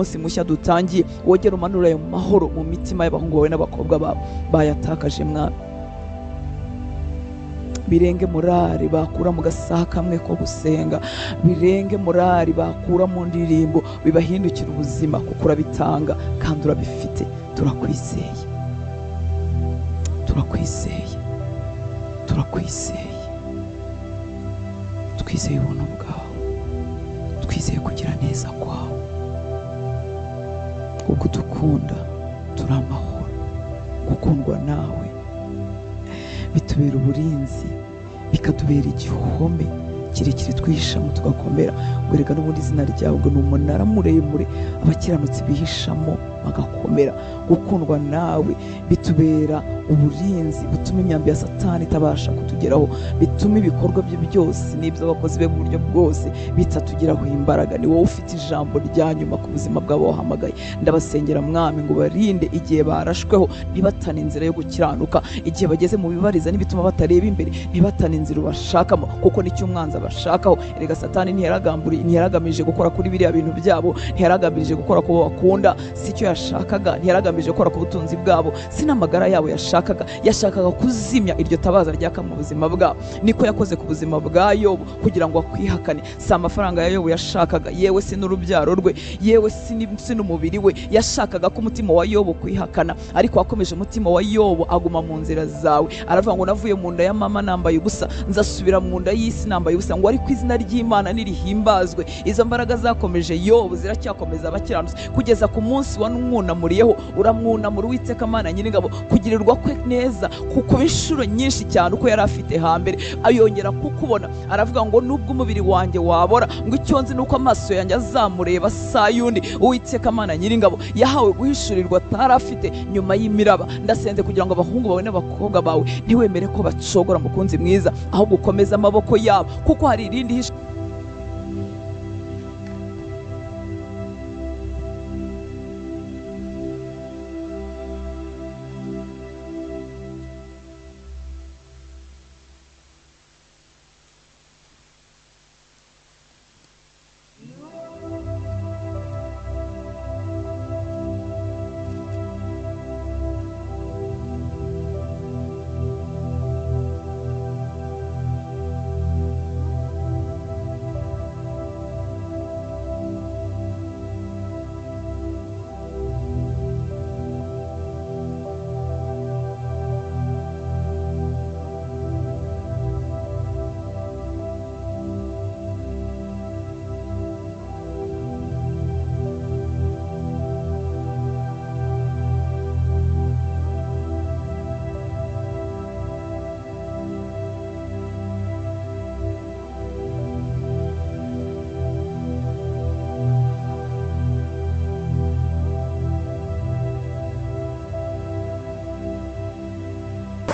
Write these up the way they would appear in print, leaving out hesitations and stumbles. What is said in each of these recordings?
Munsi mushya dutangiye, wongere umanure ayo mahoro mu mitima y'abahungu bawe n'abakobwa bawe bayatakaje Mwami. Birenge morali bakura mu gasaha kamwe ko gusenga, birenge morali bakura mu ndirimbo, bibahindukira ubuzima, kuko urabitanga kandi urabifite. Turakwizeye, turakwizeye, turakwizeye, twizeye ubuntu bwawe, twizeye kugira neza kwawe. Ubwo udukunda turi amahoro, gukundwa nawe bitubera uburinzi, bikatubera igihome kirekire twihishamo tugakomera. Ngo erega n'ubundi izina ryawe ngo ni umunara muremure abakiranutsi bihishamo bagakomera. Gukundwa nawe bitubera uburinzi butuma imyambi ya Satani itabasha kutugeraho, bituma ibikorwa bye byose n'iby'abakozi be mu buryo bwose bitatugiraho imbaraga. Ni wowe ufite ijambo rya nyuma ku buzima bw'abo wahamagaye. Ndabasengera Mwami ngo barinde igihe barashweho, ntibatane inzira yo gukiranuka, igihe bageze mu bibariza n'ibituma batareba imbere, ntibatane inzira ubashakamo, kuko nicyo umwanzi abashakaho. Erega Satani ntiyaragamije gukora kuri biriya bintu byabo, ntiyaragamije gukora ku bo bakunda, si icyo yashakaga, ntiyaragamije gukora ku butunzi bwabo, si n'amagara yabo yashakaga. Yashakaga kuzimya iryo tabaza ryaka mu buzima bwabo. Niko yakoze ku buzima bwa Yobu kugira ngo akwihakane. Si amafaranga ya Yobu yashakaga, yewe si n'urubyaro rwe, yewe si n'umubiri we. Yashakaga ko umutima wa Yobu kwihakana, ariko wakomeje umutima wa Yobu aguma mu nzira zawe. Aravuga ngo navuye mu nda ya mama nambaye ubusa, nzasubira mu nda y'isi nambaye ubusa, ngo ariko izina ry'Imana nirihimbazwe. Izo mbaraga zakomeje Yobu ziracyakomeza abakiranutsi kugeza ku munsi wanumwunamuriyeho. Uramwunamura Uwiteka Mana Nyiringabo, kugirirwa kwe neza kuko inshuro nyinshi cyane uko yari afite hambere ayongera kukubona. Aravuga ngo nubwo umubiri wanjye wabora, ngo icyo nzi nuko amaso yanjye azamureba sayundi. Uwiteka Mana Nyiringabo yahawe guhishurirwa atari afite nyuma y'imiraba. Ndasenze kugira ngo abahungu bawe n'abakobwa bawe ntiwemere ko bacogora, mukunzi mwiza, ahubwo ukomeze amaboko yabo, kuko hari irindi hisha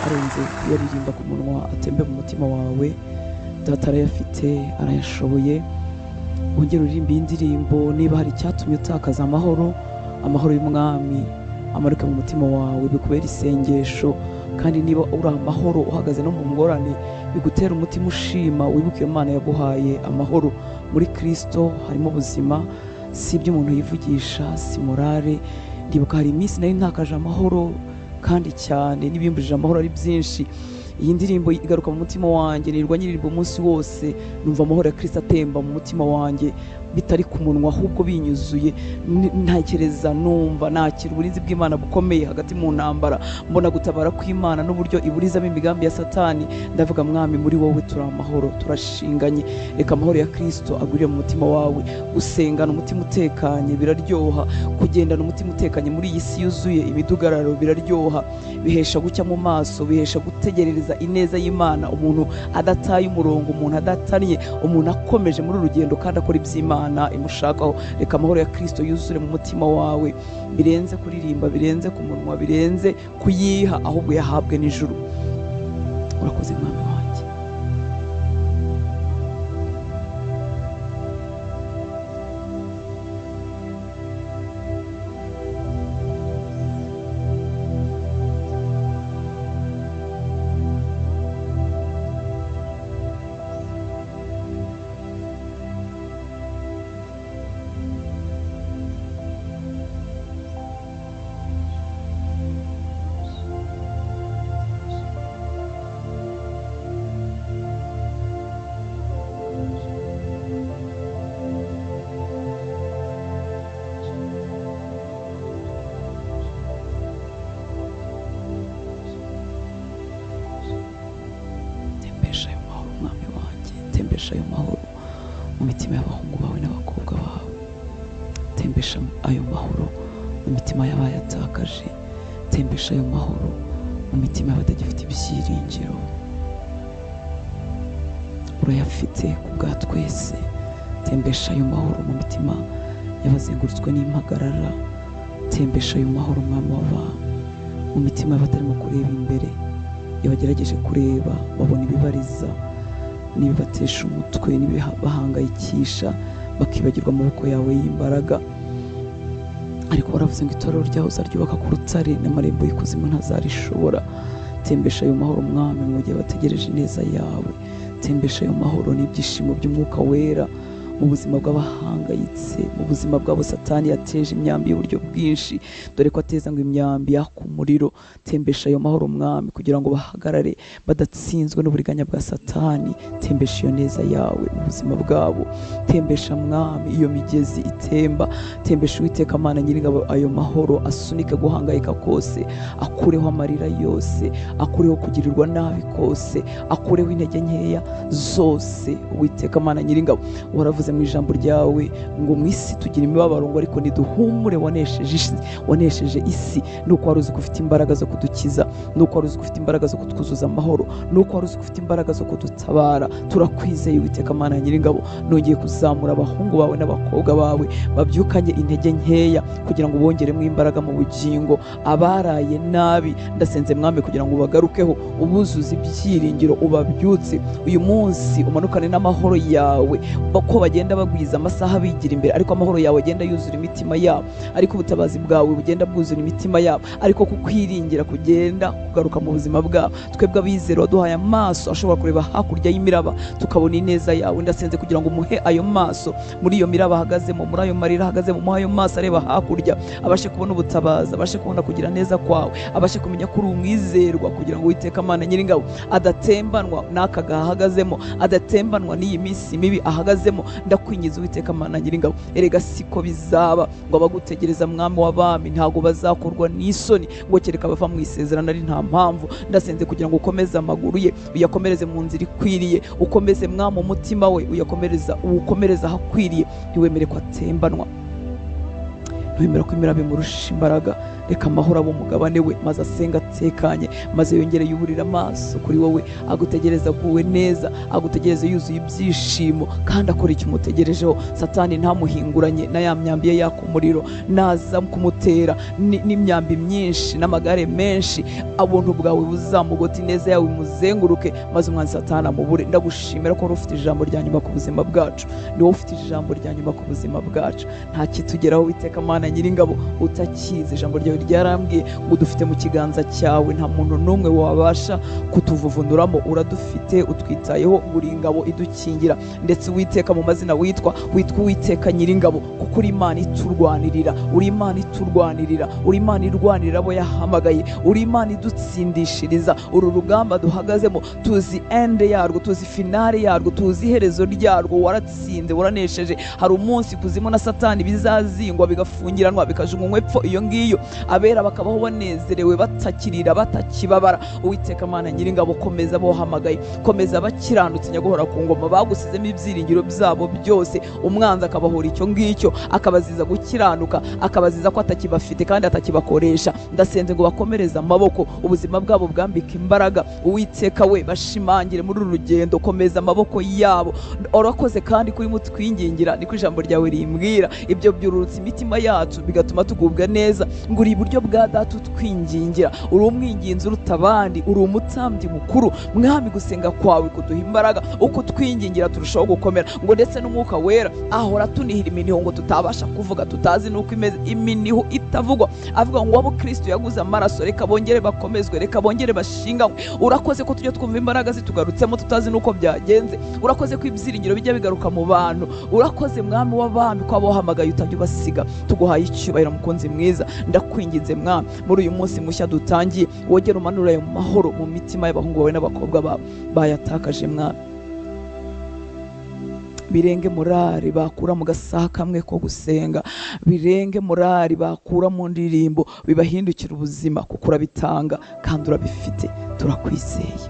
arenze kuyaririmba ku munwa, atembe mu mutima wawe. Data arayafite, arayashoboye. Wongere uririmbe iyi ndirimbo. Niba hari icyatumye utakaza amahoro, amahoro y'Umwami amanuke mu mutima wawe, bikubera isengesho. Kandi niba uri amahoro uhagaze no mu ngorane, bigutera umutima ushima, wibuke iyo Mana yaguhaye amahoro. Muri Kristo harimo ubuzima, si ibyo umuntu yivugisha, si morale. Ndibuka hari iminsi nari ntakaje amahoro kandi cyane, n'ibimbujije amahoro ari byinshi. Iyi ndirimbo igaruka mu mutima wanjye, nirwa nyiririmbo umunsi wose, numva amahoro ya Kristo atemba mu mutima wanjye, bitari ku munwa ahubwo binyuzuye. Ntekereza, numva nakira uburinzi bw'Imana bukomeye hagati mu ntambara, mbona gutabara kw'Imana n'uburyo iburizamo imigambi ya Satani. Ndavuga Mwami, muri wowe turi amahoro, turashinganye. Reka amahoro ya Kristo agwire mu mutima wawe. Gusengana umutima utekanye biraryoha, kugendana umutima utekanye muri iyi si yuzuye imidugararo biraryoha, bihesha gucya mu maso, bihesha gutegerereza ineza y'Imana. Umuntu adataye umurongo, umuntu adatannye, umuntu akomeje muri urugendo kandi akora iby'Imana imushakaho. Reka amahoro ya Kristo yuzure mu mutima wawe, birenze kuririmba, birenze ku munwa, birenze kuyiha, ahubwo yahabwe n'ijuru. Urakoze Mwami wanjye. mu mitima y'abahungu bawe n'abakobwa bawe. Tembesha ayo mahoro mu mitima y'abayatakaje, tembesha ayo mahoro mu mitima y'abatagifite ibyiringiro. Urayafite ku bwa twese. Tembesha ayo mahoro mu mitima y'abazengurutswe n'impagarara. Tembesha ayo mahoro, Mwami w'abami, mu mitima y'abatarimo kureba imbere. Iyo bagerageje kureba babona ibibariza n'ibibatesha umutwe n'ibibahangayikisha, bakibagirwa amaboko yawe y'imbaraga. Ariko waravuze ngo itorero ryawe uzaryubaka ku rutare, n'amarembo y'ikuzimu ntazarishobora. Tembesha ayo mahoro, Mwami, mu gihe bategereje ineza yawe. Tembesha ayo mahoro n'ibyishimo by'Umwuka Wera mu buzima bw'abahangayitse, mu buzima bwabo Satani yateje imyambi y'uburyo bwinshi, dore ko ateza ngo imyambi yaka umuriro. Tembesha ayo mahoro, Mwami, kugira ngo bahagarare badatsinzwe n'uburiganya bwa Satani. Tembesha iyo neza yawe mu buzima bwabo. Tembesha, Mwami, iyo migezi itemba. Tembesha, Uwiteka Mana Nyiringabo, ayo mahoro asunike guhangayika kose, akureho amarira yose, akureho kugirirwa nabi kose, akureho intege nkeya zose. Uwiteka Mana Nyiringabo, waravuze mu ijambo ryawe ngo mu isi tugira imibabaro, ngo ariko niduhumure, wanesheje isi. Nuko wari uzi ko ufite imbaraga zo kudukiza, nuko wari uzi ko ufite imbaraga zo kutwuzuza amahoro, nuko wari uzi ko ufite imbaraga zo kudutabara. Turakwizeye, Uwiteka Mana Nyiringabo. Nongeye kuzamura abahungu bawe n'abakobwa bawe babyukanye intege nkeya, kugira ngo ubongeremo imbaraga mu bugingo. Abaraye nabi, ndasenze, Mwami, kugira ngo ubagarukeho, ubuzuze ibyiringiro, ubabyutse uyu munsi, umanukane n'amahoro yawe. Ko bagenda bagwiza amasaha bigira imbere, ariko amahoro yawe agenda yuzura imitima yabo, ariko ubutabazi bwawe bugenda bwuzura imitima yabo, ariko kukwiringira kugenda kugaruka mu buzima bwabo. Twebwe abizera waduhaye amaso ashobora kureba hakurya y'imiraba, tukabona ineza yawe. Ndasenze kugira ngo umuhe ayo maso muri iyo miraba ahagazemo, muri ayo marira ahagazemo, umuhe ayo maso areba hakurya, abashe kubona ubutabazi, abashe kubona kugira neza kwawe, abashe kumenya ko uri umwizerwa, kugira ngo Uwiteka Mana Nyiringabo adatembanwa n'aka gahagazemo, adatembanwa n'iyi minsi mibi ahagazemo. Ndakwingiza, Uwiteka Mana Nyiringabo, erega siko bizaba ngo abagutegereza, Mwami w'abami, ntago bazakorwa n'isoni, ngo kereka bava mu isezerano ari nta mpamvu. Ndasenze kugira ngo ukomeze amaguru ye, uyakomereze mu nzira ikwiriye, ukomeze, Mwami, umutima we, uyakomereza, uwukomereza ahakwiriye. Ntiwemere ko atembanwa, ntiwemere ko imiraba imurusha imbaraga. Reka amahoro abe umugabane we, maze asenga atekanye, maze yongere yuburire amaso kuri wowe, agutegereza aguwe neza, agutegereze yuzuye ibyishimo, kandi akora icyo umutegerejeho. Satani ntamuhinguranye na ya myambi ye yaka umuriro, naza kumutera n'imyambi myinshi n'amagare menshi, ubuntu bwawe buzamugota, ineza yawe imuzenguruke, maze umwanzi Satani amubure. Ndagushimira ko wari ufite ijambo rya nyuma ku buzima bwacu. Ni wowe ufite ijambo rya nyuma ku buzima bwacu. Nta kitugeraho, Uwiteka Mana Nyiringabo, utakizi. Ijambo ryawe ryarambwiye ngo dufite mu kiganza cyawe, nta muntu n'umwe wabasha kutuvuvunuramo. Uradufite, utwitayeho, ngo uri ingabo idukingira. Ndetse Uwiteka, mu mazina witwa, witwa Uwiteka Nyiringabo, kuko uri Imana iturwanirira, uri Imana iturwanirira, uri Imana irwanirira abo yahamagaye, uri Imana idutsindishiriza. Uru rugamba duhagazemo tuzi ende yarwo, tuzi finale yarwo, tuzi iherezo ryarwo. Waratsinze, waranesheje. Hari umunsi kuzimu na Satani bizazingwa, bigafungiranwa, bikajugunywa epfo iyo ngiyo, abera bakabaho banezerewe, batakirira, batakibabara. Uwiteka Mana Nyiringabo, komeza bohamagaye, komeza bakiranutse nyaguhora ku ngoma, bagusizemo ibyiringiro byabo byose. Umwanzi akabahora icyo ngicyo, akabaziza gukiranuka, akabaziza ko atakibafite kandi atakibakoresha. Ndasenze ngo bakomereze amaboko, ubuzima bwabo bwambike imbaraga. Uwiteka we, bashimangire muri uru rugendo, komeza amaboko yabo. Urakoze kandi kuri mutwingingira, niko ijambo ryawe rimbwira. Ibyo byururutse imitima yacu, bigatuma tugubwa neza, ngo uri iburyo bwa Data utwingingira, uri umwinginzi uruta abandi, uri umutambyi mukuru. Mwami, gusenga kwawe kuduha imbaraga, uko twingingira turushaho gukomera, ngo ndetse n'Umwuka Wera ahora atunihira iminiho ngo tutabasha kuvuga, tutazi n'uko imeze, iminiho itavugwa, avuga ngo abo Kristo yaguze amaraso, reka bongere bakomezwe, reka bongere bashinganywe. Urakoze ko tujya twumva imbaraga zitugarutsemo tutazi n'uko byagenze. Urakoze ko ibyiringiro bijya bigaruka mu bantu. Urakoze, Mwami w'abami, ko abohamagaye utajya ubasiga. Tuguhaye icyubahiro, mukunzi mwiza. Ndakwinginze, Mwami, muri uyu munsi mushya dutangiye, wongere umanure ayo mahoro mu mitima y'abahungu bawe n'abakobwa bawe bayatakaje, Mwami. Birenge morale bakura mu gasaha kamwe ko gusenga, birenge morale bakura mu ndirimbo, bibahindukira ubuzima, kuko urabitanga kandi urabifite. Turakwizeye,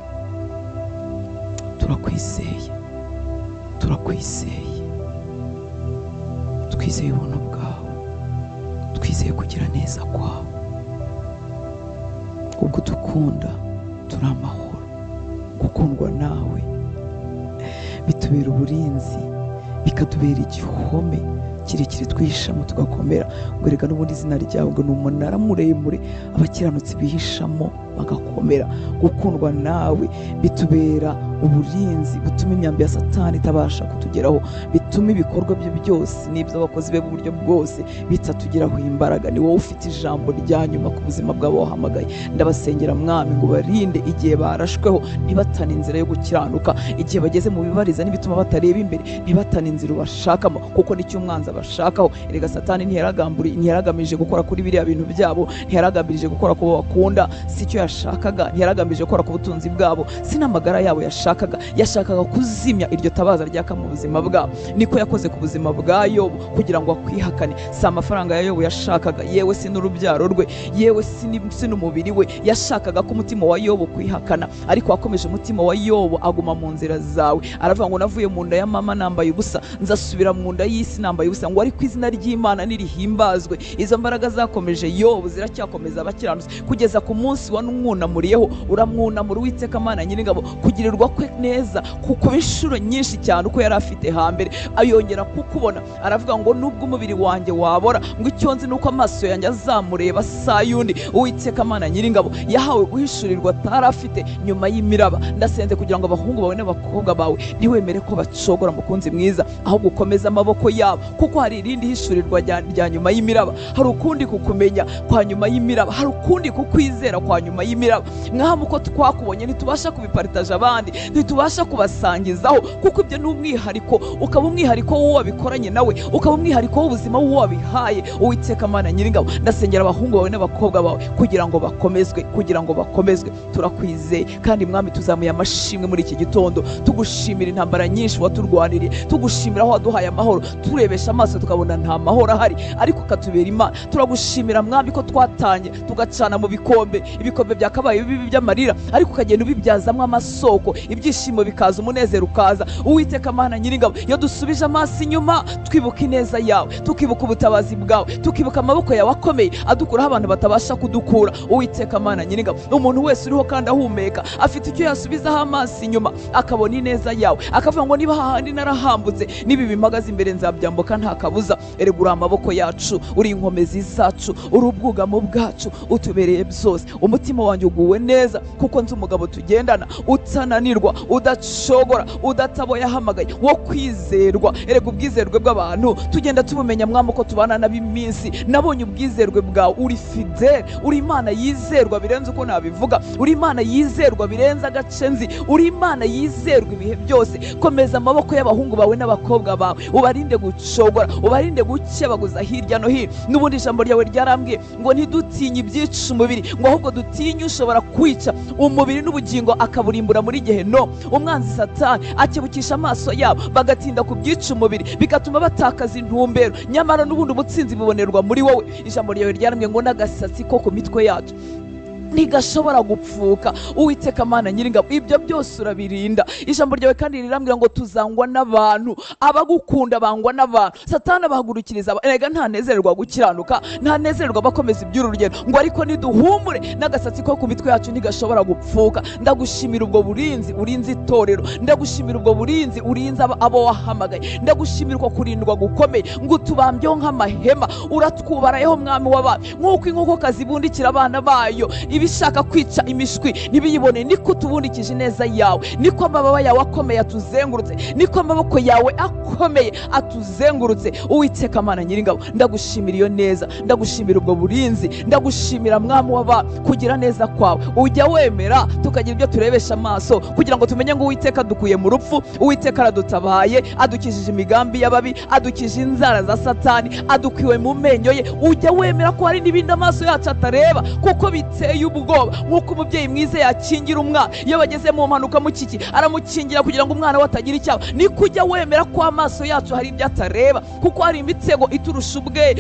turakwizeye, turakwizeye. Twizeye ubuntu bwawe, twizeye kugira neza kwawe. Ubwo dukunda turi amahoro. Gukundwa nawe bitubera uburinzi, bikatubera igihome kirekire twihishamo tugakomera. Ngo erega n'ubundi izina ryawe ngo ni umunara muremure abakiranutsi bihishamo bagakomera. Gukundwa nawe bitubera uburinzi butuma imyambi ya Satani itabasha kutugeraho, bituma ibikorwa bye byose n'iby'abakozi be b'uburyo bwose bitatugeraho imbaraga. Ni wowe ufite ijambo rya nyuma ku buzima bwabo wahamagaye. Ndabasengera Mwami ngo barinde igihe barashweho ntibatane inzira yo gukiranuka, igihe bageze mu bibariza n'ibituma batareba imbere ntibatane inzira ubashakamo, kuko nicyo umwanzi abashakaho. Erega Satani ntiyaragamije gukora kuri biriya bintu byabo, ntiyaragamije gukora ku bo bakunda, si icyo yashakaga, ntiyaragamije gukora ku butunzi bwabo, si n'amagara yabo yashakaga. Yashakaga kuzimya iryo tabaza ryaka mu buzima bwabo. Niko yakoze ku buzima bwa Yobu kugira ngo akwihakane. Si amafaranga ya Yobu yashakaga, yewe si n'urubyaro rwe, yewe si n'umubiri we. Yashakaga ko umutima wa Yobu kwihakana, ariko wakomeje umutima wa Yobu aguma mu nzira zawe. Aravuga ngo navuye mu nda ya mama nambaye ubusa, nzasubira mu nda y'isi nambaye ubusa, ngo ariko izina ry'Imana nirihimbazwe. Izo mbaraga zakomeje Yobu ziracyakomeza abakiranutsi kugeza ku munsi wanumwunamuriyeho. Uramwunamura Uwiteka Mana Nyiringabo, kugirirwa kwe neza kuko inshuro nyinshi cyane uko yari afite hambere ayongera kukubona. Aravuga ngo nubwo umubiri wanjye wabora, ngo icyo nzi nuko amaso yanjye azamureba saa yundi. Uwiteka Mana Nyiringabo yahawe guhishurirwa atari afite nyuma y'imiraba. Ndasenze kugira ngo abahungu bawe n'abakobwa bawe ntiwemere ko bacogora, mukunzi mwiza, ahubwo ukomeze amaboko yabo, kuko hari irindi hishurirwa rya nyuma y'imiraba. Hari ukundi kukumenya kwa nyuma y'imiraba, hari ukundi kukwizera kwa nyuma y'imiraba. Mwami, uko twakubonye ntitubasha kubiparitaje abandi, ntitubasha kubasangizaho, kuko ibyo ni umwihariko, ukaba umwihariko w'uwo wabikoranye nawe, ukaba umwihariko w'ubuzima w'uwo wabihaye. Uwiteka Mana Nyiringabo, ndasengera abahungu bawe n'abakobwa bawe kugira ngo bakomezwe, kugira ngo bakomezwe. Turakwizeye kandi Mwami, tuzamuye amashimwe muri iki gitondo, tugushimira intambara nyinshi waturwaniriye, tugushimira aho waduhaye amahoro, turebesha amaso tukabona nta mahoro ahari, ariko ukatubera Imana. Turagushimira Mwami ko twatanye tugacana mu bikombe, ibikombe byakabaye bibi by'amarira, ariko ukagenda ubibyazamo amasoko, ibyishimo bikaza, umunezero ukaza. Uwiteka Mana Nyiringabo, iyo dusubije amaso inyuma twibuka ineza yawe, tukibuka ubutabazi bwawe, tukibuka amaboko yawe akomeye adukuraho abantu batabasha kudukura. Uwiteka Mana Nyiringabo, umuntu wese uriho kandi ahumeka afite icyo yasubizaho amaso inyuma akabona ineza yawe, akavuga ngo niba hahandi narahambutse, niba ibimpagaze imbere nzabyambuka nta kabuza. Erega uri amaboko yacu, uri inkomezi zacu, uri ubwugamo bwacu, utubereye byose. Umutima wanjye uguwe neza kuko nzi umugabo tugendana utananirwa, udacogora, udataboye ahamagaye, wo kwizerwa. Erega ubwizerwe bw'abantu tugenda tubumenya Mwami uko tubana nab'iminsi. Nabonye ubwizerwe bwawe, uri fidele, uri Imana yizerwa birenze uko nabivuga, uri Imana yizerwa birenze agace nzi, uri Imana yizerwa ibihe byose. Komeza amaboko y'abahungu bawe n'abakobwa bawe, ubarinde gucogora, ubarinde gukebaguza hirya no hino. N'ubundi ijambo ryawe ryarambwiye ngo ntidutinye ibyica umubiri, ngo ahubwo dutinye ushobora kwica umubiri n'ubugingo akaburimbura muri geheno. Umwanzi Satani akebukisha amaso yabo bagatinda ku byica umubiri, bigatuma batakaza intumbero, nyamara n'ubundi ubutsinzi bubonerwa muri wowe. Ijambo ryawe ryarambwiye ngo n'agasatsi ko ku mitwe yacu ntigashobora gupfuka. Uwiteka Mana Nyiringabo, ibyo byose urabirinda. Ijambo ryawe kandi rirambwira ngo tuzangwa n'abantu, abagukunda bangwa n'abantu. Satani abahagurukiriza, erega ntanezererwa gukiranuka, ntanezererwa bakomeza iby'uru rugendo, ngo ariko niduhumure n'agasatsi ko ku mitwe yacu ntigashobora gupfuka. Ndagushimira ubwo burinzi urinze itorero, ndagushimira ubwo burinzi urinze abo wahamagaye, ndagushimira uko kurindwa gukomeye, ngo utubambyeho nk'amahema, uratwubarayeho Mwami w'abami, nk'uko inkokokazi ibundikira abana bayo ibishaka kwica imishwi ntibiyibone, niko tubundikije ineza yawe, niko amababa yawe akomeye atuzengurutse, niko amaboko yawe akomeye atuzengurutse. Uwiteka Mana Nyiringabo, ndagushimira iyo neza, ndagushimira ubwo burinzi, ndagushimira Mwami w'abami kugira neza kwawe. Ujya wemera tukagira ibyo turebesha amaso kugira ngo tumenye ngo Uwiteka adukuye mu rupfu, Uwiteka aradutabaye, adukijije imigambi y'ababi, adukije inzara za Satani, adukuye mu menyo ye. Ujya wemera ko hari n'ibindi amaso yacu atareba kuko biteye ubwoba, nk'uko umubyeyi mwiza yakingira umwana iyo bageze mu mpanuka mukiki aramukingira kugira ngo umwana we atagira icyaha, niko ujya wemera ko amaso yacu hari ibyo atareba, kuko hari imitego iturusha ubwe,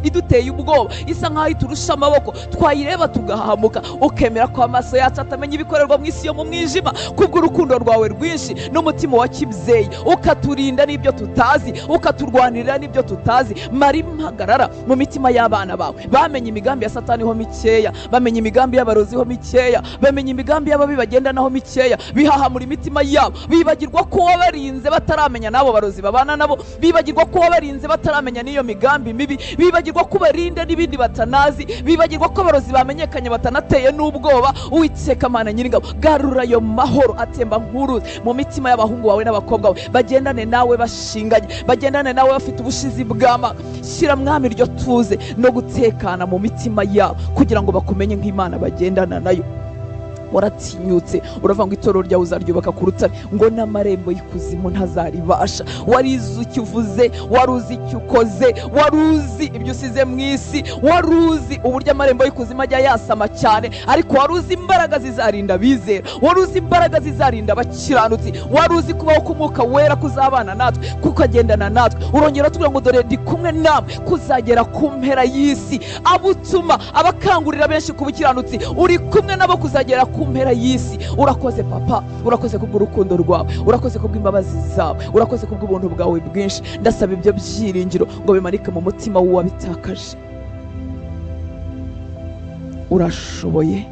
iduteye ubwoba, isa nkaho iturusha amaboko, twayireba tugahamuka. Ukemera ko amaso yacu atamenya ibikorerwa mu isi yo mu mwijima, kubw'urukundo rwawe rwinshi n'umutima wa kibyeyi, ukaturinda n'ibyo tutazi, ukaturwanirira n'ibyo tutazi. Mara impagarara mu mitima y'abana bawe, bamenye imigambi ya Satani ho mikeya, bamenye imigambi y'abarozi ho mikeya, bamenye imigambi y'ababi bagendanaho mikeya, bihahamura imitima yabo, bibagirwa ko wabarinze bataramenya n'abo barozi babana nabo, bibagirwa ko wabarinze bataramenya n'iyo migambi mibi, bibagirwa ko barinda n'ibindi batanazi, bibagirwa ko abarozi bamenyekanye batanateye n'ubwoba. Uwiteka Mana Nyiringabo, garura ayo mahoro atemba nk'uruzi mu mitima y'abahungu bawe n'abakobwa bawe, bagendane nawe bashinganye, bagendane nawe bafite ubushizi bw'ama. Shyira Mwami iryo tuze no gutekana mu mitima yabo, kugira ngo bakumenye nk'Imana bagendana nayo. Waratinyutse uravuga ngo itorero ryawe uzaryubaka ku rutare, ngo n'amarembo y'ikuzimu ntazaribasha. Warizi icyo uvuze, wari uzi icyo ukoze, wari uzi ibyo usize mu isi, wari uzi uburyo amarembo y'ikuzimu ajya yasama cyane, ariko wari uzi imbaraga zizarinda abizera, wari uzi imbaraga zizarinda abakiranutsi, wari uzi kubaho k'Umwuka Wera kuzabana natwe, kukagendana natwe. Urongera tubwira ngo dore ndi kumwe namwe kuzagera ku mpera y'isi. Abutuma abakangurira benshi ku bukiranutsi, uri kumwe nabo kuzagera ku mpera y'isi. Urakoze Papa, urakoze kubw'urukundo rwawe, urakoze kubw'imbabazi zawe, urakoze kubw'ubuntu bwawe bwinshi. Ndasaba ibyo byiringiro ngo bimanike mu mutima w'uwabitakaje. Urashoboye,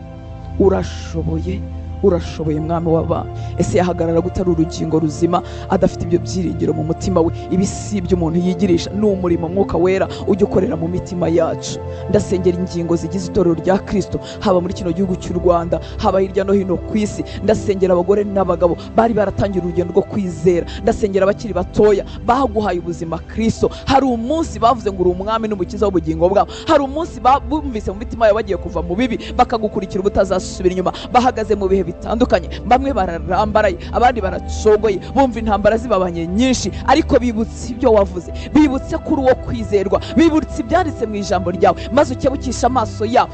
urashoboye, urashoboye Mwami w'abami. Ese yahagarara gutari urugingo ruzima adafite ibyo byiringiro mu mutima we? Ibi si ibyo umuntu yigirisha, ni umurimo Mwuka Wera ujya ukorera mu mitima yacu. Ndasengera ingingo zigize itorero rya Kristo, haba muri kino gihugu cy'u Rwanda, haba hirya no hino ku isi. Ndasengera abagore n'abagabo bari baratangira urugendo rwo kwizera. Ndasengera abakiri batoya baguhaye ubuzima Kristo. Hari umunsi bavuze ngo uri umwami n'umukiza w'ubugingo bwabo, hari umunsi bumvise mu mitima yabo bagiye kuva mu bibi bakagukurikira ubutazasubira inyuma. Bahagaze mu bihe bitandukanye, bamwe bararambaraye, abandi baracogoye, bumva intambara zibabanye nyinshi, ariko bibutse ibyo wavuze, bibutse kuri uwo kwizerwa, bibutse ibyanditse mu ijambo ryawe, maze ukebukisha amaso yabo,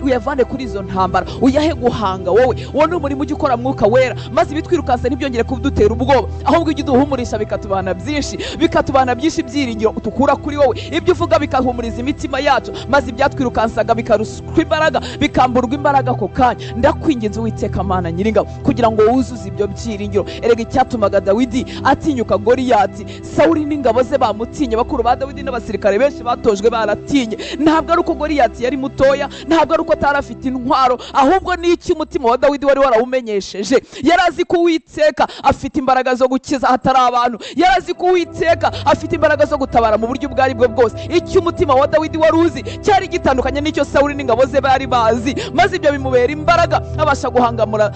uyavane kuri izo ntambara, uyahe guhanga wowe. Uwo ni umurimo ujya ukora Mwuka Wera, maze ibitwirukansa ntibyongere kudutera ubwoba, ahubwo ujye uduhumurisha bikatubana byinshi, bikatubana byinshi byiringiro tukura kuri wowe. Ibyo uvuga bikahumuriza imitima yacu, maze ibyatwirukansaga bikaruswa imbaraga, bikamburwa imbaraga ako kanya. Ndakwinginze Uwiteka Mana Nyiringabo, kugira ngo wuzuze ibyo byiringiro. Erega icyatumaga Dawidi atinyuka Goliyati, Sawuli n'ingabo ze bamutinye, bakuru ba Dawidi n'abasirikare benshi batojwe baratinye. Ntabwo ari uko Goliyati yari mutoya, ntabwo ari uko atari afite intwaro, ahubwo ni iki umutima wa Dawidi wari warawumenyesheje. Yari azi ko Uwiteka afite imbaraga zo gukiza hatari abantu, yari azi ko Uwiteka afite imbaraga zo gutabara mu buryo ubwo ari bwo bwose. Icyo umutima wa Dawidi wari uzi cyari gitandukanye n'icyo Sawuli n'ingabo ze bari bazi, maze ibyo bimubera imbaraga, abasha guhangamura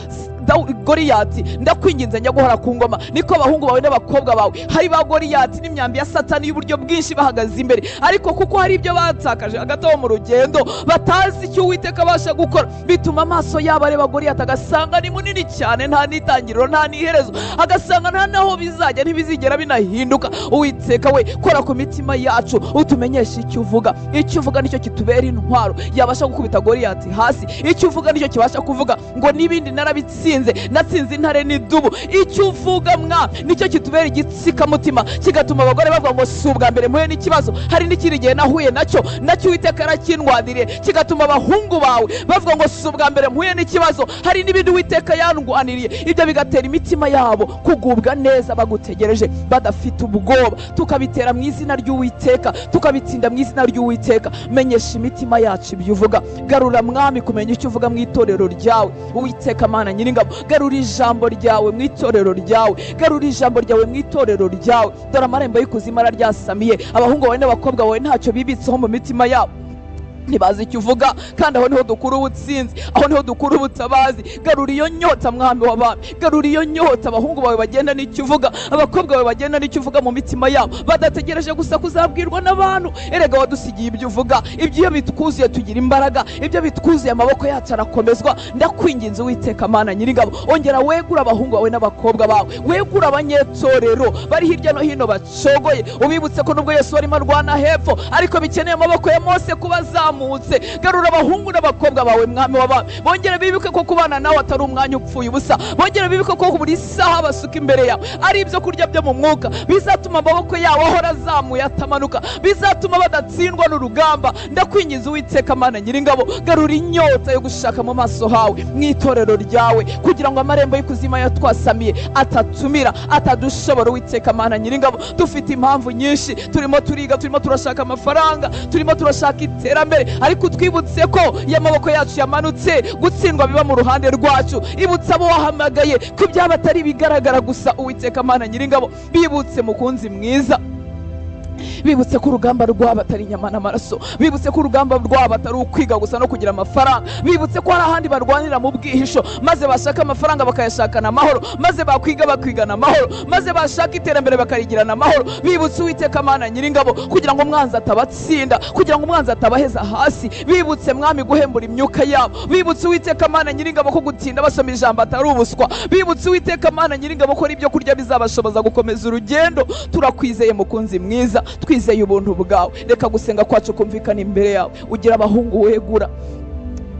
Goliyati. Ndakwinginze njya guhora ku ngoma, niko abahungu bawe n'abakobwa bawe hari ba Goliyati n'imyambi ya Satani y'uburyo bwinshi bahagaze imbere, ariko kuko hari ibyo batakaje hagati aho mu rugendo batazi icyo Uwiteka abasha gukora, bituma amaso yabo areba Goliyati agasanga ni munini cyane, nta n'itangiriro nta n'iherezo, agasanga nta naho bizajya, ntibizigera binahinduka. Uwiteka we, kora ku mitima yacu, utumenyeshe icyo uvuga. Icyo uvuga nicyo kitubera intwaro yabasha gukubita Goliyati hasi. Icyo uvuga nicyo kibasha kuvuga ngo n'ibindi narabitsinze, natsinze intare n'idubu. Icyo uvuga mwa nicyo kitubera igitsikamutima, kigatuma abagore bavuga ngo si ubwa mbere mpuye n'ikibazo, hari n'ikindi gihe nahuye nacyo, nacyo Uwiteka arakindwaniriye. Kigatuma abahungu bawe bavuga ngo si ubwa mbere mpuye n'ikibazo, hari n'ibindi Uwiteka yandwaniriye. Ibyo bigatera imitima yabo kugubwa neza bagutegereje badafite ubwoba. Tukabitera mu izina ry'Uwiteka, tukabitsinda mu izina ry'Uwiteka. Menyesha imitima yacu ibyo uvuga. Garura Mwami kumenya icyo uvuga mu itorero ryawe. Uwiteka Mana Nyiringabo, garura ijambo ryawe mu itorero ryawe, garura ijambo ryawe mu itorero ryawe. Dore amarembo y'ikuzimu araryasamiye, abahungu bawe n'abakobwa bawe ntacyo bibitseho mu mitima yabo, ntibazi icyo uvuga, kandi aho niho dukura ubutsinzi, aho niho dukura ubutabazi. Garura iyo nyota Mwami w'abami, garura iyo nyota abahungu bawe bagenda n'icyo uvuga, abakobwa bawe bagenda n'icyo uvuga mu mitima yabo, badategereje gusa kuzabwirwa n'abantu. Erega wadusigiye ibyo uvuga, ibyo iyo bitwuzuye tugira imbaraga, ibyo bitwuzuye amaboko yacu arakomezwa. Ndakwinginze Uwiteka Mana Nyiringabo, ongera wegura abahungu bawe n'abakobwa bawe, wegura abanyetorero bari hirya no hino bacogoye, ubibutse ko nubwo Yesu arimo arwana hepfo, ariko bikeneye amaboko ya Mose kubazamura. azamutse. Garura abahungu n'abakobwa bawe mwami w'abami, bongere bibuke ko kubana nawe atari umwanya upfuye ubusa, bongere bibuke ko buri saha basuka imbere yawe ari ibyo kurya byo mu mwuka bizatuma amaboko yawe ahora azamuye atamanuka, bizatuma badatsindwa n'urugamba. Ndakwinginze Uwiteka Mana Nyiringabo, garura inyota yo gushaka mu maso hawe mu itorero ryawe, kugira ngo amarembo y'ikuzimu yatwasamiye atatumira, atadushobora. Uwiteka Mana Nyiringabo, dufite impamvu nyinshi, turimo turiga, turimo turashaka amafaranga, turimo turashaka iterambere, ariko twibutse ko iyo amaboko yacu yamanutse gutsindwa biba mu ruhande rwacu. Ibutse abo wahamagaye ko ibyaba atari bigaragara gusa. Uwiteka Mana Nyiringabo, bibutse mukunzi mwiza, bibutse ko urugamba rwabo atari inyama n'amaraso, bibutse ko urugamba rwabo atari ukwiga gusa no kugira amafaranga, bibutse ko hari ahandi barwanira mu bwihisho, maze bashaka amafaranga bakayashakana amahoro, maze bakwiga bakwigana amahoro, maze bashaka iterambere bakarigirana amahoro. Bibutse Uwiteka Mana Nyiringabo, kugira ngo umwanzi atabatsinda, kugira ngo umwanzi atabaheza hasi. Bibutse mwami guhembura imyuka yabo, bibutse Uwiteka Mana Nyiringabo ko gutinda basoma ijambo atari ubuswa, bibutse Uwiteka Mana Nyiringabo ko ibyo kurya bizabashoboza gukomeza urugendo. Turakwizeye mukunzi mwiza, twizeye ubuntu bwawe. Reka gusenga kwacu kumvikana imbere yawe. Ugira abahungu wegura,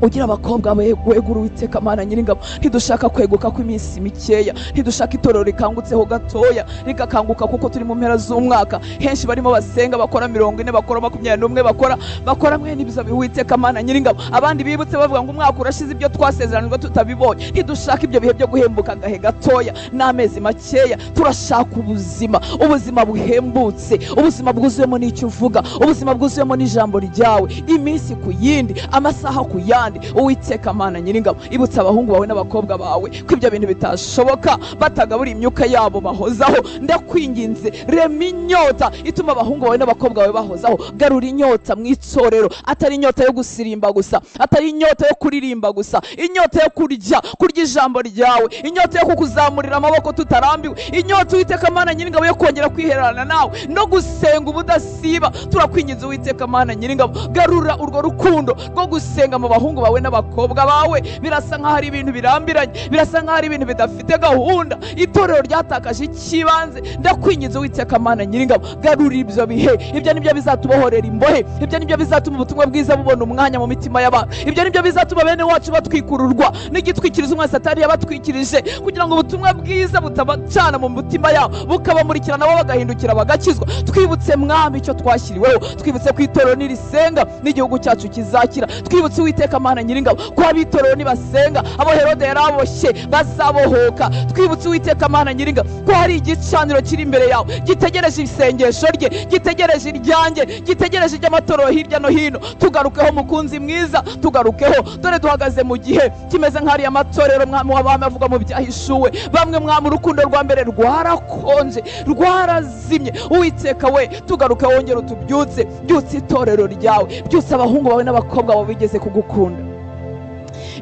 ugira abakobwa wegura. Uwiteka Mana Nyiringabo, ntidushaka kweguka kw'iminsi mikeya, ntidushaka itorero rikangutseho gatoya rikakanguka kuko turi mu mpera z'umwaka. Henshi barimo basenga bakora 40, bakora 21, bakora mwene ibyo. Uwiteka Mana Nyiringabo, abandi bibutse bavuga ngo umwaka urashize ibyo twasezeranijwe tutabibonye. Ntidushaka ibyo bihe byo guhembuka gahe gatoya n'amezi makeya. Turashaka ubuzima, ubuzima buhembutse, ubuzima bwuzuyemo n'icyo uvuga, ubuzima bwuzuyemo n'ijambo ryawe, iminsi ku yindi, amasaha ku yandi. Uwiteka Mana Nyiringabo, ibutse abahungu bawe n'abakobwa bawe ko ibyo bintu bitashoboka batagabura imyuka yabo bahozaho. Ndakwinginze, rema inyota ituma abahungu bawe n'abakobwa bawe bahozaho. Garura inyota mu itorero, atari inyota yo gusirimba gusa, atari inyota yo kuririmba gusa, inyota yo kurya ijambo ryawe, inyota yo kukuzamurira amaboko tutarambiwe, inyota Uwiteka Mana Nyiringabo yo kongera kwihererana nawe no gusenga ubudasiba. Turakwinginze Uwiteka Mana Nyiringabo, garura urwo rukundo rwo gusenga mu bahungu bawe n'abakobwa bawe. Birasa nkaho ari ibintu birambiranye, birasa nkaho ari ibintu bidafite gahunda, itorero ryatakaje ikibanze. Ndakwinginze Uwiteka Mana Nyiringabo, garura ibyo bihe. Ibyo nibyo bizatubohorera imbohe, ibyo nibyo bizatuma ubutumwa bwiza bubona umwanya mu mitima y'abantu, ibyo nibyo bizatuma bene wacu batwikururwa n'igitwikirizo umwe Satani yabatwikirije, kugira ngo ubutumwa bwiza butabacana mu mutima yabo, bukabamurikira nabo bagahindukira bagakizwa. Twibutse mwami icyo twashyiriweho, twibutse ko itorero nirisenga n'igihugu cyacu kizakira. Twibutse Uwiteka Mana Nyiringabo ko abitorero nibasenga abo Herode yaraboshye bazabohoka. Twibutse Uwiteka Mana Nyiringabo ko hari igicaniro kiri imbere yawe gitegereje isengesho rye, gitegereje iryanjye, gitegereje iry'amatorero hirya no hino. Tugarukeho mukunzi mwiza, tugarukeho. Dore duhagaze mu gihe kimeze nk'ari amatorero mwami w'abami avuga mu byahishuwe. Bamwe mwami urukundo rwa mbere rwarakonje, rwarazimye. Uwiteka we, tugaruke, wongere utubyutse, byutse itorero ryawe, byutse abahungu bawe n'abakobwa bawe bigeze kugukunda,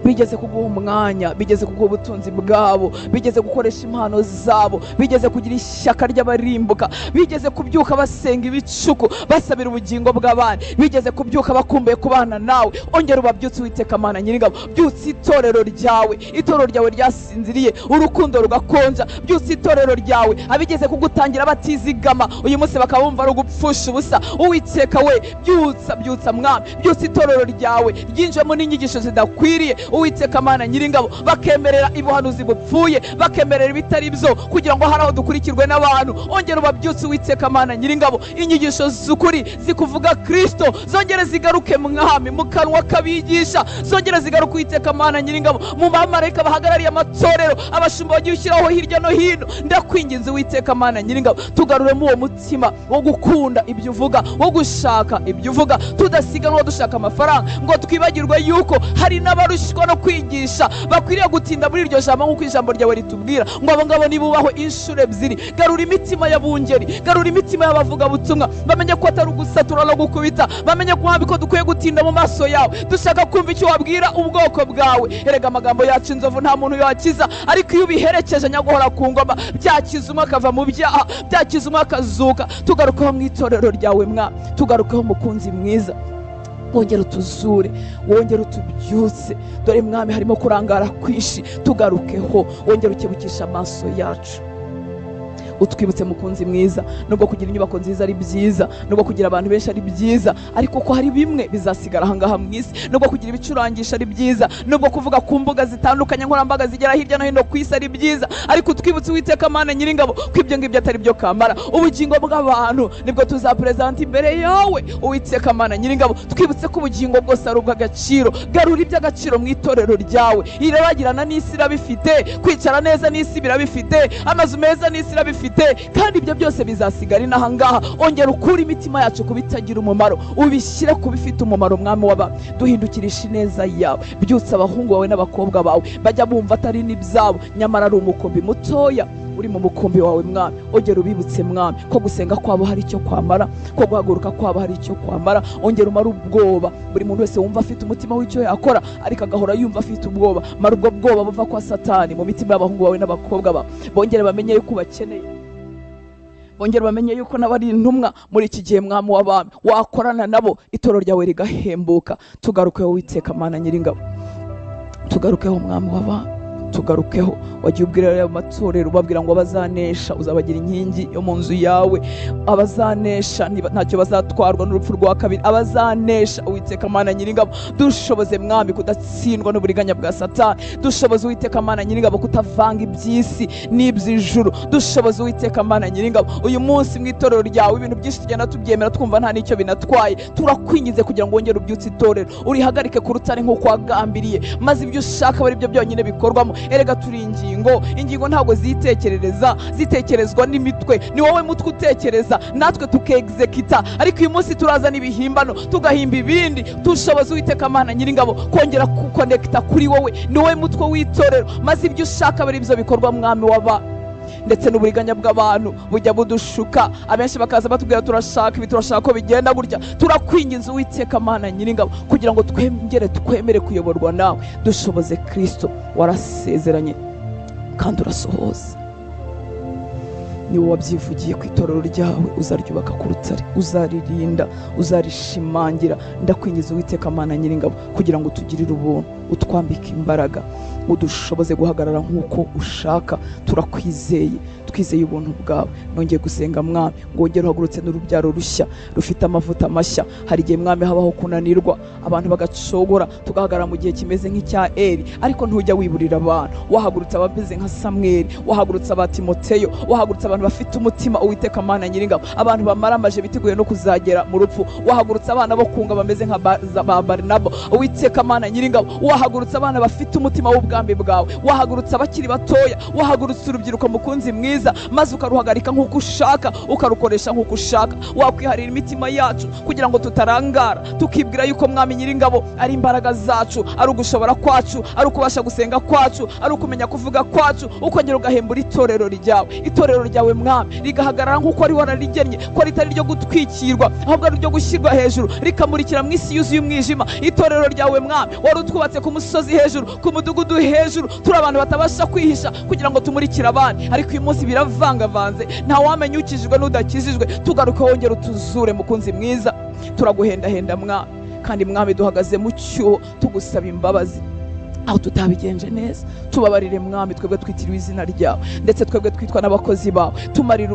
bigeze kuguha umwanya, bigeze kuguha ubutunzi bwabo, bigeze gukoresha impano zabo, bigeze kugira ishyaka ry'abarimbuka, bigeze kubyuka basenga ibicuku basabira ubugingo bw'abandi, bigeze kubyuka bakumbuye kubana nawe. Ongera ubabyutse Uwiteka Mana Nyiringabo, byutse itorero ryawe, itorero ryawe ryasinziriye, urukundo rugakonja. Byutse itorero ryawe, abigeze kugutangira batizigama uyu munsi bakaba bumva ari ugupfusha ubusa. Uwiteka we, byutsa, byutsa mwami, byutse itorero ryawe ryinjemo n'inyigisho zidakwiriye. Uwiteka Mana Nyiringabo, bakemerera ibuhanuzi bupfuye, bakemerera ibitari byo, kugira ngo hari aho dukurikirwe n'abantu. Ongera ubabyutse Uwiteka Mana Nyiringabo, inyigisho z'ukuri zikuvuga Kristo zongere zigaruke mwami mu kanwa kabigisha, zongere zigaruke Uwiteka Mana Nyiringabo mu bamarayika bahagarariye amatorero, abashumba bagiye ushyiraho hirya no hino. Ndakwinginze Uwiteka Mana Nyiringabo, tugaruremo uwo mutima wo gukunda ibyo uvuga, wo gushaka ibyo uvuga, tudasiganwa dushaka amafaranga ngo twibagirwe yuko hari n'abarushywa no kwigisha bakwiriye gutinda muri iryo jambo nk'uko ijambo ryawe ritubwira ngo abo ngabo nibubaho inshuro ebyiri. Garura imitima y'abungeri, garura imitima y'abavugabutumwa, bamenye ko atari ugusatura no gukubita, bamenye ko dukwiye gutinda mu maso yawe, dushaka kumva icyo wabwira ubwoko bwawe. Erega amagambo yacu inzovu nta muntu yakiza, ariko iyo ubiherekeje nyaguhora ku ngoma byakiza umwe akava mu byaha, byakiza umwe akazuka. Tugarukeho mu itorero ryawe mwami, tugarukeho mukunzi mwiza, wongere utuzure, wongere utubyutse. Dore mwami harimo kurangara kwinshi, tugarukeho, wongere ukebukisha amaso yacu, Utwibutse mukunzi mwiza, nubwo kugira inyubako nziza ari byiza, nubwo kugira abantu benshi ari byiza, ariko ko hari bimwe bizasigara ahangaha mu isi. Nubwo kugira ibicurangisho ari byiza, nubwo kuvuga ku mbuga zitandukanye nkoranyambaga zigera hirya no hino ku isi ari byiza, ariko utwibutse Uwiteka Mana Nyiringabo ko ibyo ngibyo atari byo kamara. Ubugingo bw'abantu nibwo tuzapresenta imbere yawe Uwiteka Mana Nyiringabo. Twibutse ko ubugingo bwose ari ubw'agaciro. Garura iby'agaciro mu itorero ryawe. Irabagirana n'isi irabifite, kwicara neza n'isi birabifite, amazu meza n'isi irabifite, kandi ibyo byose bizasigara inaha ngaha. Ongera ukure imitima yacu ku bitagira umumaro, ubishyire ku bifite umumaro. Mwami w'aba, duhindukirisha ineza yawe. Byutsa abahungu bawe n'abakobwa bawe bajya bumva atari n'ibyabo, nyamara ari umukumbi mutoya uri mu mukumbi wawe Mwami. Ongera ubibutse Mwami ko gusenga kwabo hari icyo kwamara, ko guhaguruka kwabo hari icyo kwamara. Ongera umare ubwoba buri muntu wese wumva afite umutima w'icyo yakora, ariko agahora yumva afite ubwoba. Mara ubwo bwoba buva kwa Satani mu mitima y'abahungu bawe n'abakobwa bawe. Bongere bamenye yuko ubakeneye, bongere bamenye yuko nabo ari intumwa muri iki gihe. Mwami w'abami, wakorana nabo itorero ryawe rigahembuka. Tugarukeho Uwiteka Mana Nyiringabo, tugarukeho Mwami w'abami, tugarukeho. Wagiye ubwira ayo matorero ubabwira ngo abazanesha uzabagira inkingi yo mu nzu yawe, abazanesha ntacyo bazatwarwa n'urupfu rwa kabiri, abazanesha Uwiteka Mana Nyiringabo. Dushoboze Mwami kudatsindwa n'uburiganya bwa Satani, dushoboze Uwiteka Mana Nyiringabo kutavanga iby'isi n'iby'ijuru, dushoboze Uwiteka Mana Nyiringabo. Uyu munsi mu itorero ryawe ibintu byinshi tugenda tubyemera twumva nta n'icyo binatwaye. Turakwinginze kugira ngo wongere ubyutse itorero, urihagarike ku rutare nk'uko wagambiriye, maze ibyo ushaka ari byo byonyine bikorwamo. Erega turi ingingo, ingingo ntabwo zitekerereza, zitekerezwa n'imitwe. Ni wowe mutwe utekereza, natwe tukexekita, ariko uyu munsi turazana ibihimbano tugahimba ibindi. Dushoboze Uwiteka Mana Nyiringabo kongera kukonekita kuri wowe, ni wowe mutwe w'itorero, maze ibyo ushaka ari byo bikorwa. Mwami w'aba, ndetse n'uburiganya bw'abantu bujya budushuka, abenshi bakaza batubwira turashaka ibi, turashaka ko bigenda gutya. Turakwinginze Uwiteka Mana Nyiringabo kugira ngo twengere twemere kuyoborwa nawe. Dushoboze Kristo, warasezeranye kandi urasohoza. Ni wowe wabyivugiye ku itorero ryawe uzaryubaka ku rutare, uzaririnda, uzarishimangira. Ndakwingiza Uwiteka Mana Nyiringabo kugira ngo utugirire ubuntu, utwambike imbaraga, udushoboze guhagarara nk'uko ushaka. Turakwizeye, twizeye ubuntu bwawe. Nongeye gusenga Mwami ngo wongere uhagurutse n'urubyaro rushya rufite amavuta mashya. Hari igihe Mwami habaho kunanirwa, abantu bagacogora, tugahagarara mu gihe kimeze nk'icya Eli, ariko ntujya wiburira abantu. Wahagurutse abameze nka Samweli, wahagurutse aba Timoteyo, wahagurutse abantu bafite umutima Uwiteka Mana Nyiringabo, abantu bamaramaje biteguye no kuzagera mu rupfu. Wahagurutse abana bo kunga bameze nka ba Barnaba. Uwiteka Mana Nyiringabo, wahagurutse abana bafite umutima w'ubwami bwawe, wahagurutse abakiri batoya, wahagurutse urubyiruko mukunzi mwiza, maze ukaruhagarika nk'uko ushaka, ukarukoresha nk'uko ushaka. Wakwiharira imitima yacu kugira ngo tutarangara, tukibwira yuko Mwami Nyiringabo ari imbaraga zacu, ari ugushobora kwacu, ari ukubasha gusenga kwacu, ari ukumenya kuvuga kwacu. Ukongera ugahembura itorero ryawe, itorero ryawe Mwami rigahagarara nk'uko wari wararigennye, ko ritari ryo gutwikirwa ahubwo ari ryo gushyirwa hejuru, rikamurikira mu isi yuzuye umwijima. Itorero ryawe Mwami wari utwubatse ku musozi hejuru, ku mudugudu hejuru, turi abantu batabasha kwihisha kugira ngo tumurikire abandi, ariko uyu munsi biravangavanze, nta wamenya ukijijwe n'udakijijwe. Tugaruke wongere utuzure mukunzi mwiza. Turaguhendahenda Mwami, kandi Mwami duhagaze mu cyuho tugusaba imbabazi aho tutabigenje neza. Tubabarire Mwami, twebwe twitiriwe izina ryawe, ndetse twebwe twitwa n'abakozi bawe.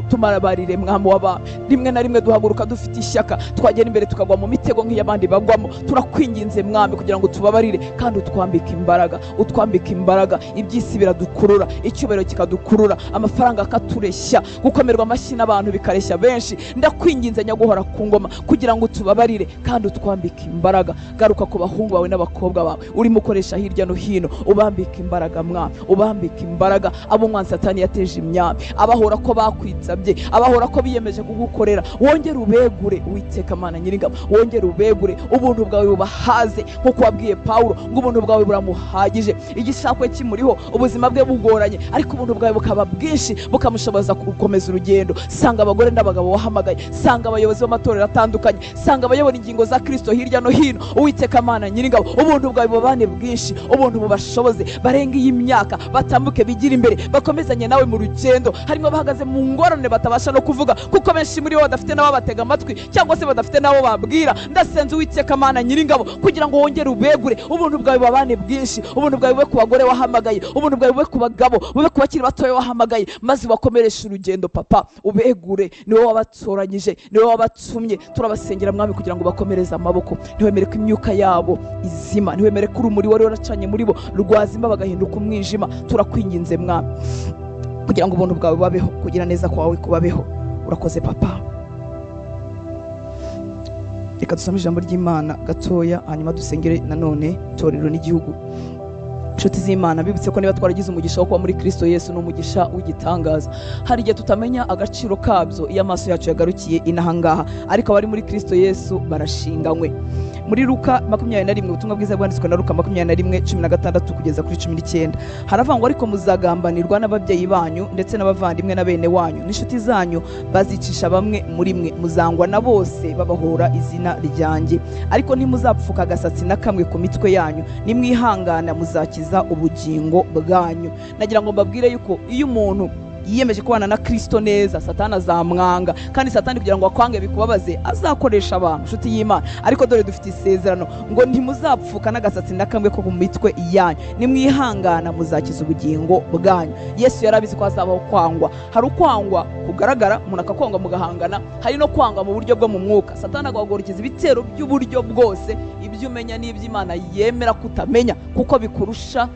Tumabarire Mwami w'abami. Rimwe na rimwe duhaguruka dufite ishyaka, twagera imbere tukagwa mu mitego nk'iy'abandi bagwamo. Turakwinginze Mwami kugira ngo tubabarire kandi utwambike imbaraga, utwambike imbaraga. Iby'isi biradukurura, icyubahiro kikadukurura, amafaranga akatureshya, gukomerwa amashyi n'abantu bikareshya benshi. Ndakwinginze nyaguhora ku ngoma kugira ngo tubabarire kandi utwambike imbaraga. Garuka ku bahungu bawe n'abakobwa bawe urimo ukoresha hirya no hino, ubambika imbaraga Mwami, ubambika imbaraga. Abo umwanzi Satani yateje imyami, abahora ko bakwitsabye, abahora ko biyemeje kugukorera, wongere ubegure Uwiteka Mana Nyiringabo, wongere ubegure. Ubuntu bwawe bubahaze nkuko wabwiye Paulo ngo ubuntu bwawe buramuhagije. Igishakwe kimuriho, ubuzima bwe bugoranye, ariko ubuntu bwawe bukaba bwinshi, bukamushoboza gukomeza urugendo. Sanga abagore n'abagabo wahamagaye, sanga abayobozi b'amatorero atandukanye, sanga abayobora ingingo za Kristo hirya no hino. Uwiteka Mana Nyiringabo, ubuntu bwawe bubane bwinshi, ubuntu Ubuntu bubashoboze barenge iyi myaka, batambuke bigira imbere, bakomezanye nawe mu rugendo. Harimo abahagaze mu ngorane batabasha no kuvuga, kuko benshi muri bo badafite n'abo batega amatwi cyangwa se badafite n'abo babwira. Ndasenze Uwiteka Mana Nyiringabo kugira ngo wongere ubegure ubuntu bwawe, babane bwinshi, ubuntu bwawe bube ku bagore wahamagaye, ubuntu bwawe bube ku bagabo, bube ku bakiri batoya wahamagaye, maze ubakomereshe urugendo. Papa, ubegure, ni wowe wabatoranyije, ni wowe wabatumye. Turabasengera Mwami kugira ngo bakomereze amaboko, ntiwemere ko imyuka yabo izima, ntiwemere ko urumuri wari waracanye muri bo rwazima bagahinduka umwijima. Turakwinginze Mwami kugira ngo ubuntu bwawe bubabeho, kugira neza kwawe kubabeho. Urakoze Papa. Reka dusome ijambo ry'Imana gatoya, hanyuma dusengere nanone itorero n'igihugu. Inshuti z'Imana, bibutse ko niba twaragize umugisha wo kuba muri Kristo Yesu, ni umugisha w'igitangaza. Hari igihe tutamenya agaciro kabyo iyo amaso yacu yagarukiye inahangaha, ariko abari muri Kristo Yesu barashinganywe. Muri Luka 21, ubutumwa bwiza bwanditswe na Luka 21:16 kugeza kuri 19, haravuga ngo: ariko muzagambanirwa n'ababyeyi banyu ndetse n'abavandimwe na bene wanyu n'inshuti zanyu, bazicisha bamwe muri mwe, muzangwa na bose babahora izina ryanjye. Ariko ntimuzapfuka agasatsi na kamwe ku mitwe yanyu, nimwihangana muzakiza ubugingo bwanyu. Nagira ngo mbabwire yuko iyo umuntu yiyemeje kubana na Kristo neza, Satani azamwanga, kandi Satani kugira ngo akwange bikubabaze azakoresha abantu. Inshuti y'Imana, ariko dore dufite isezerano ngo ntimuzapfuka n'agasatsi na kamwe ko ku mitwe yanyu, nimwihangana muzakiza ubugingo bwanyu. Yesu yarabizi ko hazabaho kwangwa. Hari ukwangwa kugaragara, umuntu akakwangwa mugahangana, hari no kwangwa mu buryo bwo mu mwuka. Satani agahagurukiriza ibitero by'uburyo bwose, ibyo umenya n'iby'Imana yemera kutamenya, kuko bikurusha,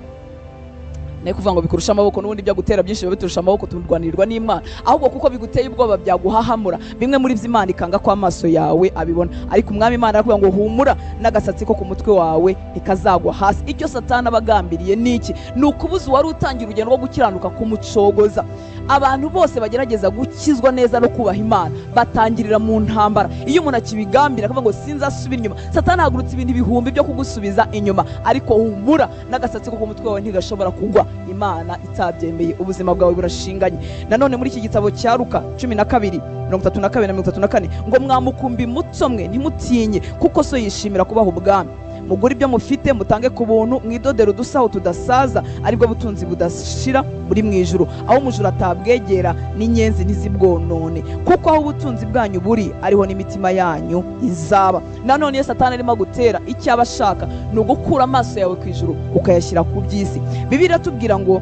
nayo kuvuga ngo bikurusha amaboko, n'ubundi byagutera byinshi biba biturusha amaboko, turwanirwa n'Imana, ahubwo kuko biguteye ubwoba byaguhahamura. Bimwe muri byo Imana ikanga ko amaso yawe abibona, ariko Umwami Imana arakuvuga ngo humura, n'agasatsi ko ku mutwe wawe ntikazagwa hasi. Icyo Satani aba agambiriye ni iki? Ni ukubuza uwari utangira urugendo rwo gukiranuka kumucogoza. Abantu bose bagerageza gukizwa neza no kubaha Imana batangirira mu ntambara. Iyo umuntu akibigambira akavuga ngo sinzasubira inyuma, Satani ahagurutse ibintu ibihumbi byo kugusubiza inyuma, ariko humura, n'agasatsi ko ku mutwe wawe ntigashobora kugwa Imana itabyemeye. Ubuzima bwawe burashinganye. Nanone muri iki gitabo cya Luka 12:32 na 34 ngo: mwamukumbi muto mwe, ntimutinye, kuko so yishimira kubaha ubwami. Mugure ibyo mufite, mutange ku buntu, mwidodere udusaho tudasaza, aribwo butunzi budashira buri mu ijuru, aho umujura atabwegera n'inyenzi ntizibwonone, kuko aho ubutunzi bwanyu buri ariho n'imitima yanyu izaba. Nanone iyo Satani arimo gutera, icyo aba ashaka ni ugukura amaso yawe ku ijuru ukayashyira ku by'isi. Bibiliya iratubwira ngo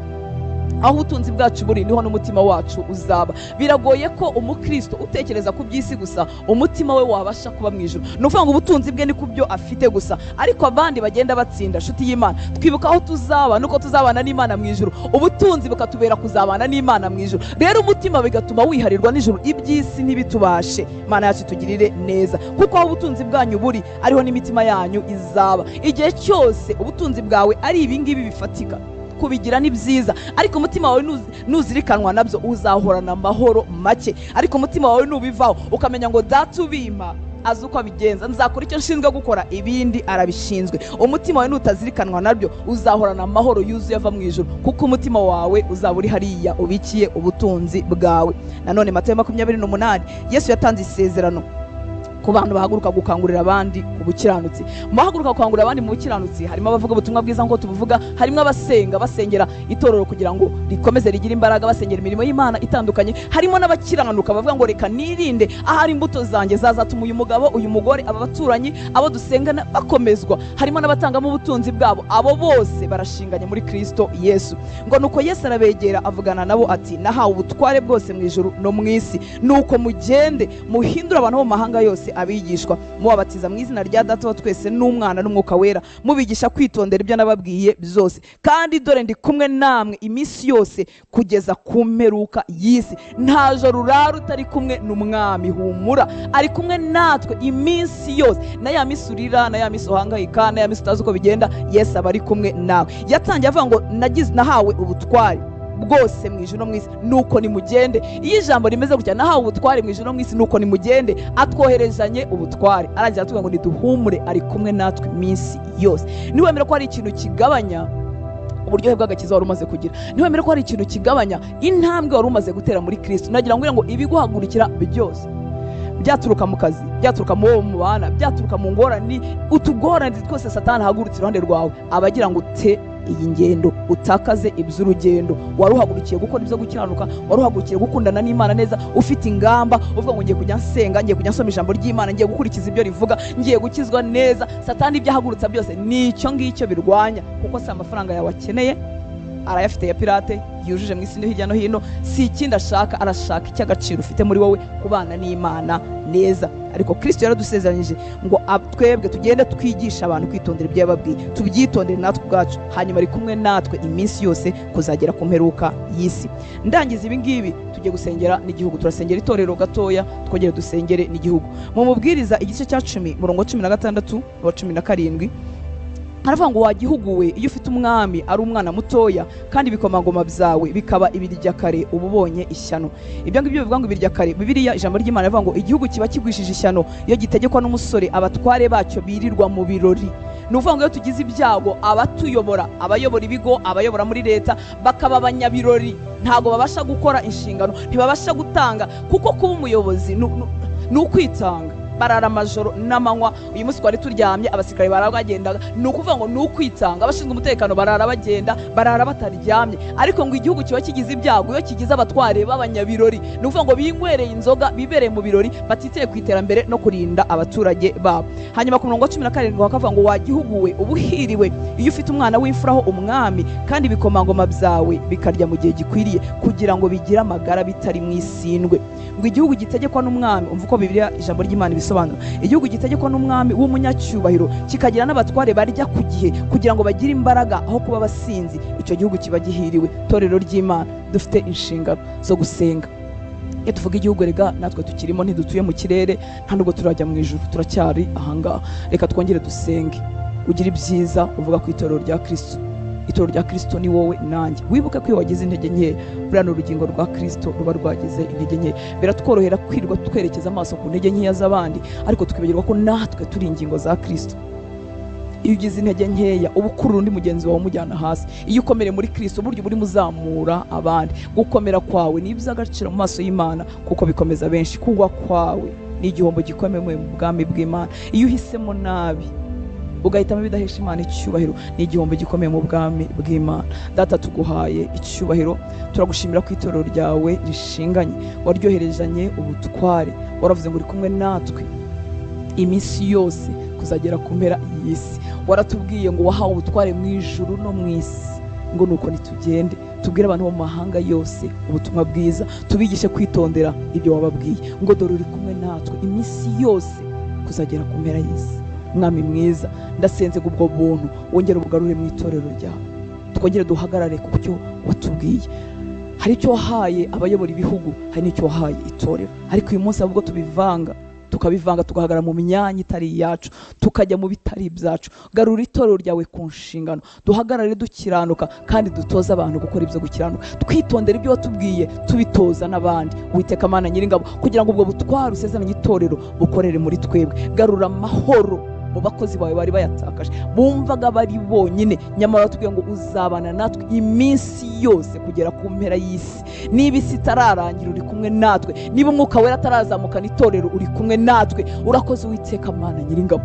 aho ubutunzi bwacu buri niho n'umutima wacu uzaba. Biragoye ko umukristo utekereza ku by'isi gusa umutima we wabasha kuba mu ijuru. Ni ukuvuga ngo ubutunzi bwe ni ku byo afite gusa, ariko abandi bagenda batsinda. Inshuti y'Imana, twibuka aho tuzaba nuko tuzabana n'Imana mu ijuru, ubutunzi bukatubera kuzabana n'Imana mu ijuru. Rero umutima bigatuma wiharirwa n'ijuru, iby'isi ntibitubashe. Imana yacu tugirire neza, kuko aho ubutunzi bwanyu buri ariho n'imitima yanyu izaba. Igihe cyose ubutunzi bwawe ari ibingibi bifatika, kubigira ni byiza, ariko umutima wawe nuzirikanwa nabyo uzahorana amahoro make. Ariko umutima wawe nubivaho ukamenya ngo Data ubimpa azi uko abigenza, nzakora icyo nshinzwe gukora, ibindi arabishinzwe. Umutima wawe nutazirikanwa nabyo uzahorana amahoro yuzuye ava mu ijuru, kuko umutima wawe uzaba uri hariya ubikiye ubutunzi bwawe. Nanone Matayo 28, Yesu yatanze isezerano ku bantu bahaguruka gukangurira abandi ku bukiranutsi. Mu bahaguruka gukangurira abandi mu bukiranutsi harimo abavuga ubutumwa bwiza nk'uko tubuvuga, harimo abasenga basengera itorero kugira ngo rikomeze rigire imbaraga, basengera imirimo y'Imana itandukanye, harimo n'abakiranuka bavuga ngo reka nirinde ahari imbuto zanjye zazatuma uyu mugabo, uyu mugore, aba baturanyi, abo dusengana bakomezwa, harimo n'abatangamo ubutunzi bwabo. Abo bose barashinganye muri Kristo Yesu. Ngo nuko Yesu arabegera avugana nabo ati: nahawe ubutware bwose mu ijuru no mu isi, nuko mugende muhindure abantu bo mu mahanga yose abigishwa, mubabatiza mu izina rya Data wa twese n'Umwana n'Umwuka Wera, mubigisha kwitondera ibyo nababwiye byose, kandi dore ndi kumwe namwe iminsi yose kugeza ku mperuka y'isi. Nta joro urara utari kumwe n'Umwami, humura, ari kumwe natwe iminsi yose. Na ya minsi urira, na ya minsi uhangayika, na ya minsi utazi uko bigenda, Yesu aba ari kumwe nawe. Yatangiye avuga ngo nahawe ubutware bwose mu ijuru no mu isi, nuko nimugende. Iyo ijambo rimeze gutya, nahawe ubutware mu ijuru no mu isi, nuko nimugende, atwoherezanye ubutware. Arangira atubwira ngo niduhumure, ari kumwe natwe iminsi yose. Niwemera ko hari ikintu kigabanya uburyohe bw'agakiza wari umaze kugira, niwemera ko hari ikintu kigabanya intambwe wari umaze gutera muri Kristo, nagira ngo ibiguhagurukira byose byaturuka mu kazi, byaturuka mu bo mubana, byaturuka mu ngorane, utugorane twose Satani ahagurutse iruhande rwawe, abagira ngo te iyi ngendo, utakaze iby'urugendo. Waruhagurukiye gukora ibyo gukiranuka, waruhagurukiye gukundana n'Imana neza, ufite ingamba, uvuga ngo ngiye kujya nsenga, ngiye kujya nsoma ijambo ry'Imana, ngiye gukurikiza ibyo rivuga, ngiye gukizwa neza. Satani ibyo ahagurutsa byose nicyo ngicyo birwanya, kuko si amafaranga yawe akeneye, arayafite ya pirate yujuje mu isi no hirya no hino. Si ikindi ashaka, arashaka icy'agaciro ufite muri wowe, kubana n'Imana neza. Ariko Kristo yaradusezeranyije ngo twebwe tugende twigisha abantu kwitondera ibyo yababwiye, tubyitondere natwe ubwacu, hanyuma ari kumwe natwe iminsi yose kuzagera ku mperuka y'isi. Ndangiza ibi ngibi, tujye gusengera n'igihugu. Turasengera itorero gatoya, twongere dusengere n'igihugu. Mu Mubwiriza igice cya 10 murongo 16 wa 17 haravuga ngo wa gihugu we, iyo ufite umwami ari umwana mutoya kandi ibikomangoma byawe bikaba ibirya kare, uba ubonye ishyano. Ibyo ngibyo bivuga ngo ibirya kare, Bibiliya ijambo ry'Imana rivuga ngo igihugu kiba kigwishije ishyano iyo gitegekwa n'umusore, abatware bacyo birirwa mu birori. Ni ukuvuga ngo iyo tugize ibyago, abatuyobora, abayobora ibigo, abayobora muri leta, bakaba abanyabirori, ntabwo babasha gukora inshingano, ntibabasha gutanga, kuko kuba umuyobozi ni ukwitanga. Barara amajoro n'amanywa. Uyu munsi twari turyamye, abasirikare barara bagendaga. Ni ukuvuga ngo ni ukwitanga. Abashinzwe umutekano barara bagenda, barara bataryamye. Ariko ngo igihugu kiba kigize ibyago iyo kigize abatware b'abanyabirori. Ni ukuvuga ngo binywereye inzoga, bibereye mu birori, batiteye ku iterambere no kurinda abaturage babo. Hanyuma ku murongo wa 17 bakavuga ngo wa gihugu we, ubuhiriwe iyo ufite umwana w'imfura ho umwami, kandi ibikomangoma byawe bikarya mu gihe gikwiriye, kugira ngo bigire amagara bitari mu isindwe. Ngo igihugu gitegekwa n'umwami, umva uko Bibiliya ijambo ry'Imana ibisobanura, igihugu gitegekwa n'umwami w'umunyacyubahiro, kikagira n'abatware barya ku gihe, kugira ngo bagire imbaraga aho kuba abasinzi, icyo gihugu kiba gihiriwe. Torero ry'Imana, dufite inshingano zo gusenga. Iyo tuvuga igihugu, rega natwe tukirimo, ntidutuye mu kirere, nta nubwo turajya mu ijuru, turacyari ahangaha. Reka twongere dusenge. Ugira ibyiza uvuga ku itorero rya Kristo. Itorero rya Kristo ni wowe nanjye. Wibuke ko iyo wagize intege nke, buriya ni urugingo rwa Kristo ruba rwagize intege nke. Biratworohera kwirwa twerekeza amaso ku ntege nkeya z'abandi, ariko tukibagirwa ko natwe turi ingingo za Kristo. Iyo ugize intege nkeya, uba ukurura undi mugenzi wawe umujyana hasi. Iyo ukomere muri Kristo, buryo burimo uzamura abandi. Gukomera kwawe ni iby'agaciro mu maso y'Imana, kuko bikomeza benshi. Kugwa kwawe ni igihombo gikomeye mu bwami bw'Imana. Iyo uhisemo nabi, ugahitamo ibidahesha Imana icyubahiro, ni igihombo gikomeye mu bwami bw'Imana. Data, tuguhaye icyubahiro, turagushimira ko itorero ryawe rishinganye, waryoherejanye ubutware, waravuze ngo uri kumwe natwe iminsi yose kuzagera ku mpera y'isi. Waratubwiye ngo wahawe ubutware mu ijuru no mu isi, ngo nuko nitugende tubwire abantu bo mu mahanga yose ubutumwa bwiza, tubigishe kwitondera ibyo wababwiye, ngo dore uri kumwe natwe iminsi yose kuzagera ku mpera y'isi. Mwami mwiza, ndasenze ngo ubwo buntu wongere ubugarure mu itorero ryawe, twongere duhagarare ku cyo watubwiye. Hari icyo wahaye abayobora ibihugu, hari n'icyo wahaye itorero, ariko uyu munsi ahubwo tubivanga, tukabivanga, tugahagarara mu myanya itari iyacu, tukajya mu bitari ibyacu. Garura itorero ryawe ku nshingano, duhagarare dukiranuka, kandi dutoze abantu gukora ibyo gukiranuka, twitondera ibyo watubwiye, tubitoza n'abandi. Uwiteka Mana Nyiringabo, kugira ngo ubwo butware usezeranye itorero bukorere muri twebwe. Garura amahoro mu bakozi bawe bari bayatakaje, bumvaga bari bonyine, nyamara batubwiye ngo uzabana natwe iminsi yose kugera ku mpera y'isi. Niba isi itararangira, uri kumwe natwe. Niba umwuka wera atarazamukana itorero, uri kumwe natwe. Urakoze Uwiteka Mana Nyiringabo.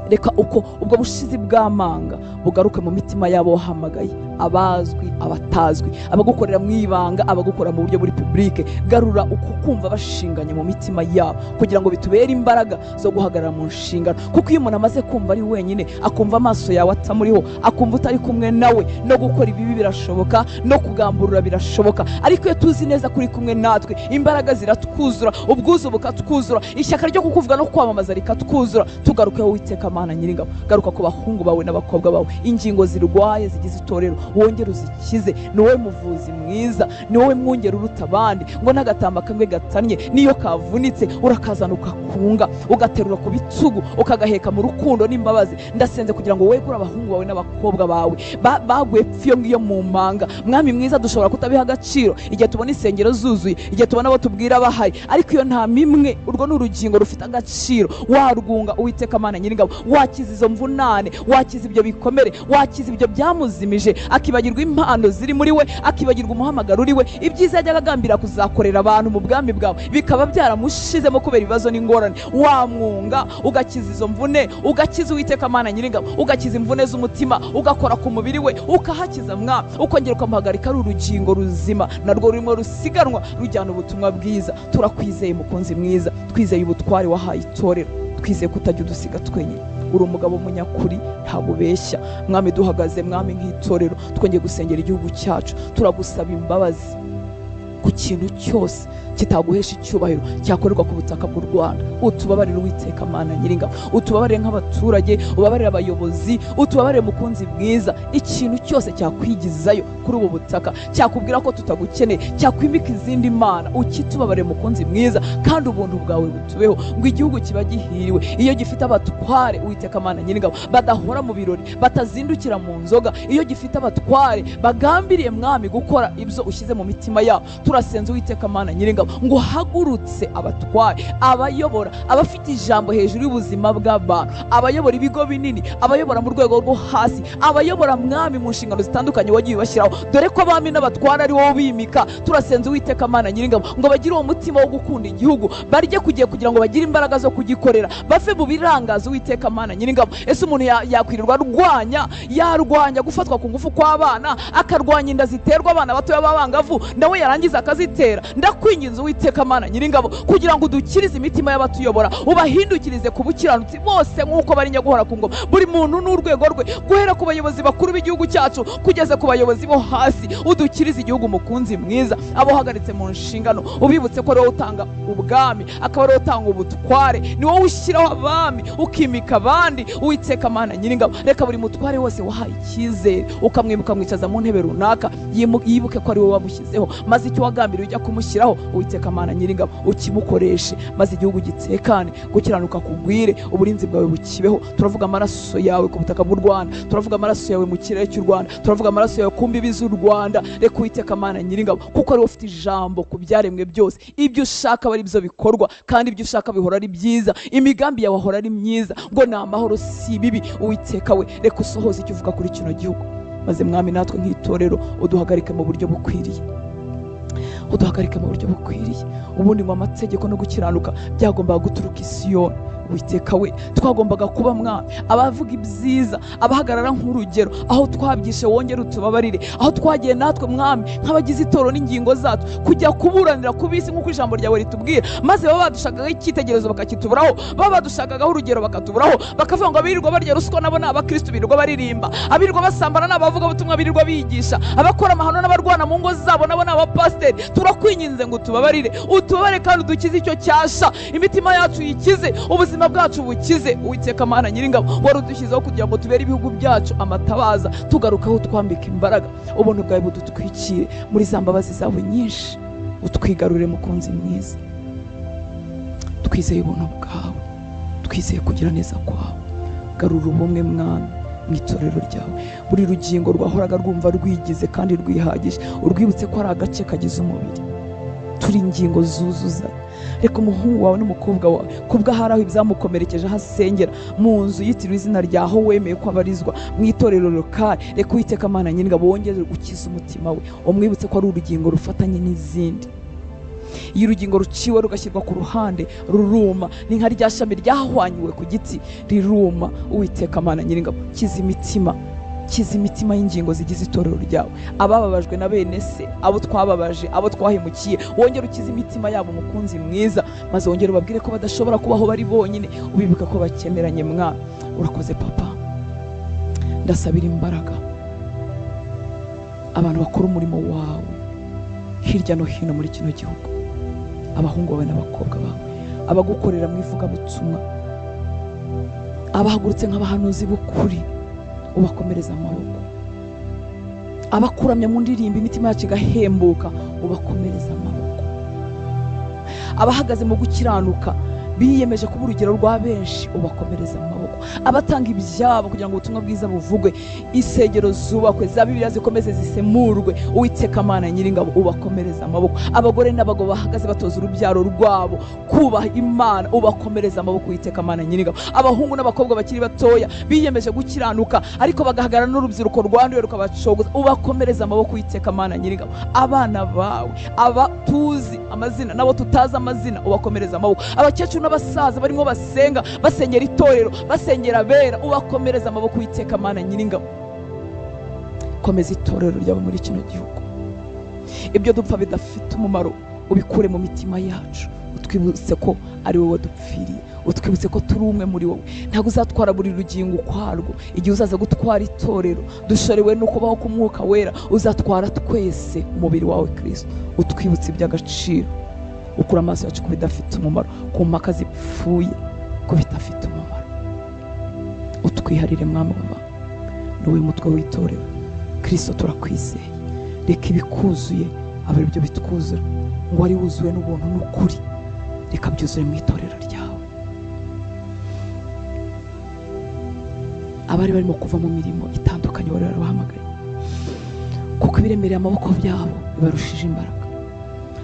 Reka uko ubwo bushizi bw'amanga bugaruke mu mitima yabo wahamagaye, abazwi, abatazwi, abagukorera mu ibanga, abagukora mu buryo buri publike. Garura uko kumva bashinganye mu mitima yabo, kugira ngo bitubere imbaraga zo guhagarara mu nshingano. Kuko iyo umuntu amaze kumva ari wenyine, akumva amaso yawe atamuriho, akumva utari kumwe nawe, no gukora ibibi birashoboka, no kugamburura birashoboka. Ariko iyo tuzi neza kuri kumwe natwe, imbaraga ziratwuzura, ubwuzu bukatwuzura, ishyaka ryo kukuvuga no kwamamaza rikatwuzura. Tugarukeho Uwiteka Mana Nyiringabo, garuka ku bahungu bawe n'abakobwa bawe, ingingo zirwaye zigize itorero wongere uzikize. Ni wowe muvuzi mwiza, ni wowe mwungeri uruta abandi, ngo n'agatamba kamwe gatannye niyo kavunitse urakazana ukakunga, ugaterura ku bitugu, ukagaheka mu rukundo n'imbabazi. Ndasenze kugira ngo wegure abahungu bawe n'abakobwa bawe baguye pfiyo ngiyo mu manga. Mwami mwiza, dushobora kutabiha agaciro igihe tubona insengero zuzuye, igihe tubona abo tubwira bahari, ariko iyo nta mimwe, urwo ni urugingo rufite agaciro, warwunga Uwiteka Mana Nyiringabo, Wakiza izo mvunane, wakiza ibyo bikomere, wakiza ibyo byamuzimije, akibagirwa impano ziri muri we, akibagirwa umuhamagaro uri we, ibyiza yajyaga agambira kuzakorera abantu mu bwami bwawe bikaba byaramushizemo kubera ibibazo n'ingorane. Wamwunga ugakiza izo mvune, ugakiza Uwiteka Mana Nyiringabo, ugakiza imvune z'umutima, ugakora ku mubiri we ukahakiza Mwami, ukongera ukamuhagarika ari urugingo ruzima narwo rurimo rusiganwa rujyana ubutumwa bwiza. Turakwizeye mukunzi mwiza, twizeye ubutware wahaye itorero, twizeye ko utajya udusiga twenyine. Uri umugabo w'umunyakuri, ntabwo ubeshya Mwami. Duhagaze Mwami nk'itorero, twongeye gusengera igihugu cyacu, turagusaba imbabazi ku kintu cyose kitaguhesha icyubahiro cyakorerwa ku butaka bw'u Rwanda. Utubabarire Uwiteka Mana Nyiringabo, utubabarire nk'abaturage, ubabarire abayobozi, utubabarire mukunzi mwiza. Ikintu cyose cyakwigizayo kuri ubu butaka, cyakubwira ko tutagukeneye, cyakwimika izindi mana, ukitubabarire mukunzi mwiza, kandi ubuntu bwawe butubeho, ngo igihugu kiba gihiriwe iyo gifite abatware Uwiteka Mana Nyiringabo badahora mu birori, batazindukira mu nzoga, iyo gifite abatware bagambiriye Mwami gukora ibyo ushyize mu mitima yabo. Turasenze Uwiteka Mana Nyiringabo ngo hagurutse abatware, abayobora, abafite ijambo hejuru y'ubuzima bw'abantu, abayobora ibigo binini, abayobora mu rwego rwo hasi, abayobora Mwami mu nshingano zitandukanye wagiye ubashyiraho, dore ko abami n'abatware ari wowe ubimika. Turasenze Uwiteka Mana Nyiringabo ngo bagire uwo mutima wo gukunda igihugu, barye kugiye kugira ngo bagire imbaraga zo kugikorera, bave mu birangaza Uwiteka Mana Nyiringabo. Ese umuntu yakwirirwa arwanya, yarwanya gufatwa ku ngufu kw'abana, akarwanya inda ziterwa abana batoya b'abangavu, nawe yarangiza akazitera? Ndakwinginze Uwiteka Mana Nyiringabo kugira ngo udukirize imitima y'abatuyobora, ubahindukirize ku bukiranutsi bose nk'uko bari nyaguhora ku ngoma, buri muntu n'urwego rwe, guhera ku bayobozi bakuru b'igihugu cyacu kugeza ku bayobozi bo hasi. Udukirize igihugu mukunzi mwiza, abo uhagaritse mu nshingano ubibutse ko ari wowe utanga ubwami, akaba ari wowe utanga ubutware, ni wowe ushyiraho abami ukimika abandi. Uwiteka Mana Nyiringabo, reka buri mutware wose wahaye icyizere ukamwibuka mwicaza mu ntebe runaka, yibuke ko ari wowe wamushyizeho, maze icyo wagambiriye ujya kumushyiraho Uwiteka Mana Nyiringabo ukimukoreshe, maze igihugu gitekane, gukiranuka kugwire, uburinzi bwawe bukibeho. Turavuga amaraso yawe ku butaka bw'u Rwanda, turavuga amaraso yawe mu kirere cy'u Rwanda, turavuga amaraso yawe ku mbibi z'u Rwanda. Reka Uwiteka Mana Nyiringabo, kuko ari wowe ufite ijambo ku byaremwe byose, ibyo ushaka ari byo bikorwa, kandi ibyo ushaka bihora ari byiza, imigambi yawe ahora ari myiza, ngo ni amahoro si bibi. Uwiteka we, reka usohoze icyo uvuga kuri kino gihugu, maze Mwami natwe nk'itorero uduhagarike mu buryo bukwiriye, uduhagarike mu buryo bukwiriye. Ubundi ngo amategeko no gukiranuka byagombaga guturuka i Siyoni. Uwiteka we, twagombaga kuba Mwami abavuga ibyiza, abahagarara nk'urugero, aho twabyishe wongere utubabarire, aho twagiye natwe Mwami nk'abagize itorero n'ingingo zacu kujya kuburanira ku bisi nk'uko ijambo ryawe ritubwira, maze baba badushakagaho icyitegererezo bakakituburaho, baba badushakagaho urugero bakatuburaho, bakavuga ngo abirirwa barya ruswa nabo ni abakristo birirwa baririmba, abirirwa basambana ni abavugabutumwa birirwa bigisha, abakora amahano n'abarwana mu ngo zabo nabo ni abapasiteri. Turakwinginze ngo utubabarire, utubabarire kandi udukize icyo cyasha, imitima yacu yikize, ubuzima bwacu bukize. Uwiteka Mana Nyiringabo, wari udushyizeho kugira ngo tubere ibihugu byacu amatabaza, tugarukaho twambika imbaraga, ubuntu bwawe budutwikire muri za mbabazi zawe nyinshi, utwigarurire mukunzi mwiza. Twizeye ubuntu bwawe, twizeye kugira neza kwawe, garura ubumwe Mwami mu itorero ryawe. Buri rugingo rwahoraga rwumva rwigize kandi rwihagije, urwibutse ko ari agace kagize umubiri, turi ingingo zuzuza. Reka umuhungu wawe n'umukobwa wawe kubwo ahari aho ibyamukomerekeje aho asengera mu nzu yitiriwe izina ryaho wemeye ko abarizwa mu itorero lokale, reka Uwiteka Mana Nyiringabo wongere gukiza umutima we, umwibutse ko ari urugingo rufatanye n'izindi. Iyo urugingo ruciwe rugashyirwa ku ruhande ruruma, ni nka rya shami ryahwanyuwe ku giti riruma. Uwiteka Mana Nyiringabo, kiza imitima, kiza imitima y'ingingo zigize itorero ryawe, abababajwe na bene se, abo twababaje, abo twahemukiye, wongere ukize imitima yabo mukunzi mwiza, maze wongere ubabwire ko badashobora kubaho bari bonyine, ubibuka ko bakeneranye Mwami. Urakoze Papa, ndasabira imbaraga abantu bakora umurimo wawe hirya no hino muri kino gihugu, abahungu bawe n'abakobwa bawe, abagukorera mu ivugabutumwa, abahagurutse nk'abahanuzi b'ukuri, ubakomereza amaboko, abakuramya mu ndirimbo imitima yacu igahembuka, ubakomereza amaboko, abahagaze mu gukiranuka biyemeje kuba urugero rwa benshi, ubakomereza amaboko. Abatanga ibyabo kugira ngo ubutumwa bwiza buvugwe, insengero zubakwe, za Bibiliya zikomeze zisemurwe, Uwiteka Mana Nyiringabo ubakomereza amaboko. Abagore n'abagabo bahagaze batoza urubyaro rwabo kubaha Imana, ubakomereza amaboko Uwiteka Mana Nyiringabo. Abahungu n'abakobwa bakiri batoya biyemeje gukiranuka ariko bagahagarara n'urubyiruko rwanduye rukabacogoza, ubakomereza amaboko Uwiteka Mana Nyiringabo. Abana bawe aba tuzi amazina nabo tutazi amazina, ubakomereza amaboko. Abakecuru n'abasaza barimo basenga, basengera itorero, basengera abera, ubakomereza amaboko Uwiteka Mana Nyiringabo. Komeza itorero ryawe muri kino gihugu. Ibyo dupfa bidafite umumaro ubikure mu mitima yacu, utwibutse ko ari wowe wadupfiriye, utwibutse ko turi umwe muri wowe. Ntabwo uzatwara buri rugingo ukwarwo. Igihe uzaza gutwara itorero dushorewe no kubaho k'Umwuka Wera, uzatwara twese umubiri wawe Kristo. Utwibutse iby'agaciro, ukura amaso yacu ku bidafite umumaro, ku mpaka zipfuye, ku bidafite umumaro. Utwiharire Mwami w'abantu, ni wowe mutwe w'itorero Kristo, turakwizeye. Reka ibikuzuye abe aribyo bitwuzura, ngo wari wuzuwe n'ubuntu n'ukuri, reka byuzure mu itorero ryawe. Abari barimo kuva mu mirimo itandukanye wari warabahamagaye, kuko ibiremereye amaboko byabo bibarushije imbaraga.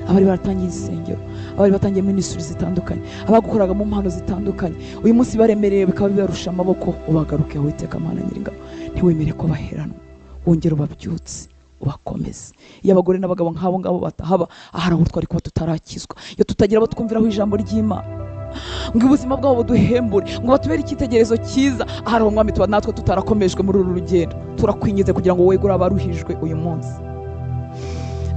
Abari baratangiye insengero, abari batangiye minisitiri zitandukanye, abagukoraga mu mpano zitandukanye, uyu munsi baremereye bikaba bibarusha amaboko, ubagaruke Uwiteka Mana Nyiringabo. Ntiwemere ko baheranwa, wongere ubabyutse, ubakomeze. Iyo abagore n'abagabo nk'abo ngabo batahaba, ahari aho twari kuba tutarakizwa. Iyo tutagira abo twumviraho ijambo ry'Imana ngo ubuzima bwabo buduhembure, ngo batubere icyitegererezo cyiza, ahari aho Mwami tuba natwe tutarakomejwe muri uru rugendo. Turakwinginze kugira ngo wegure abaruhijwe uyu munsi,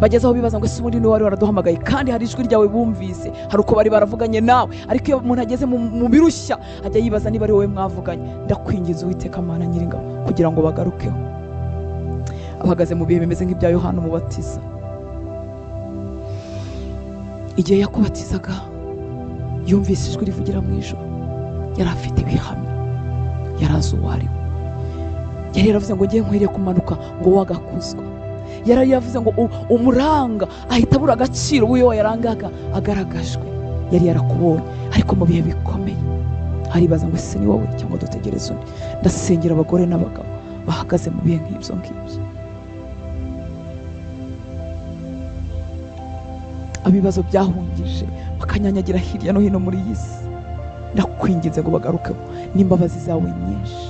bageze aho bibaza ngo ese ubundi niwe wari waraduhamagaye, kandi hari ijwi ryawe bumvise, hari uko bari baravuganye nawe, ariko iyo umuntu ageze mu birushya ajya yibaza niba ari wowe mwavuganye. Ndakwinginze Uwiteka Mana Nyiringabo kugira ngo bagarukeho. Abahagaze mu bihe bimeze nk'ibya Yohana Umubatiza, igihe yakubatizaga yumvise ijwi rivugira mu ijuru, yari afite ibihamya, yari azi uwo ari we. Yari yaravuze ngo ngiye nkwiriye kumanuka ngo wagakuzwa. Yari yavuze ngo umuranga ahita abura agaciro, uwo yarangaga agaragajwe. Yari yarakubonye, ariko mu bihe bikomeye aribaza ngo ese ni wowe cyangwa dutegereze undi. Ndasengera abagore n'abagabo bahagaze mu bihe nk'ibyo ngibyo, abibazo byahungije bakanyanyagira hirya no hino muri iyi si, ndakwinginze ngo bagarukeho n'imbabazi zawe nyinshi,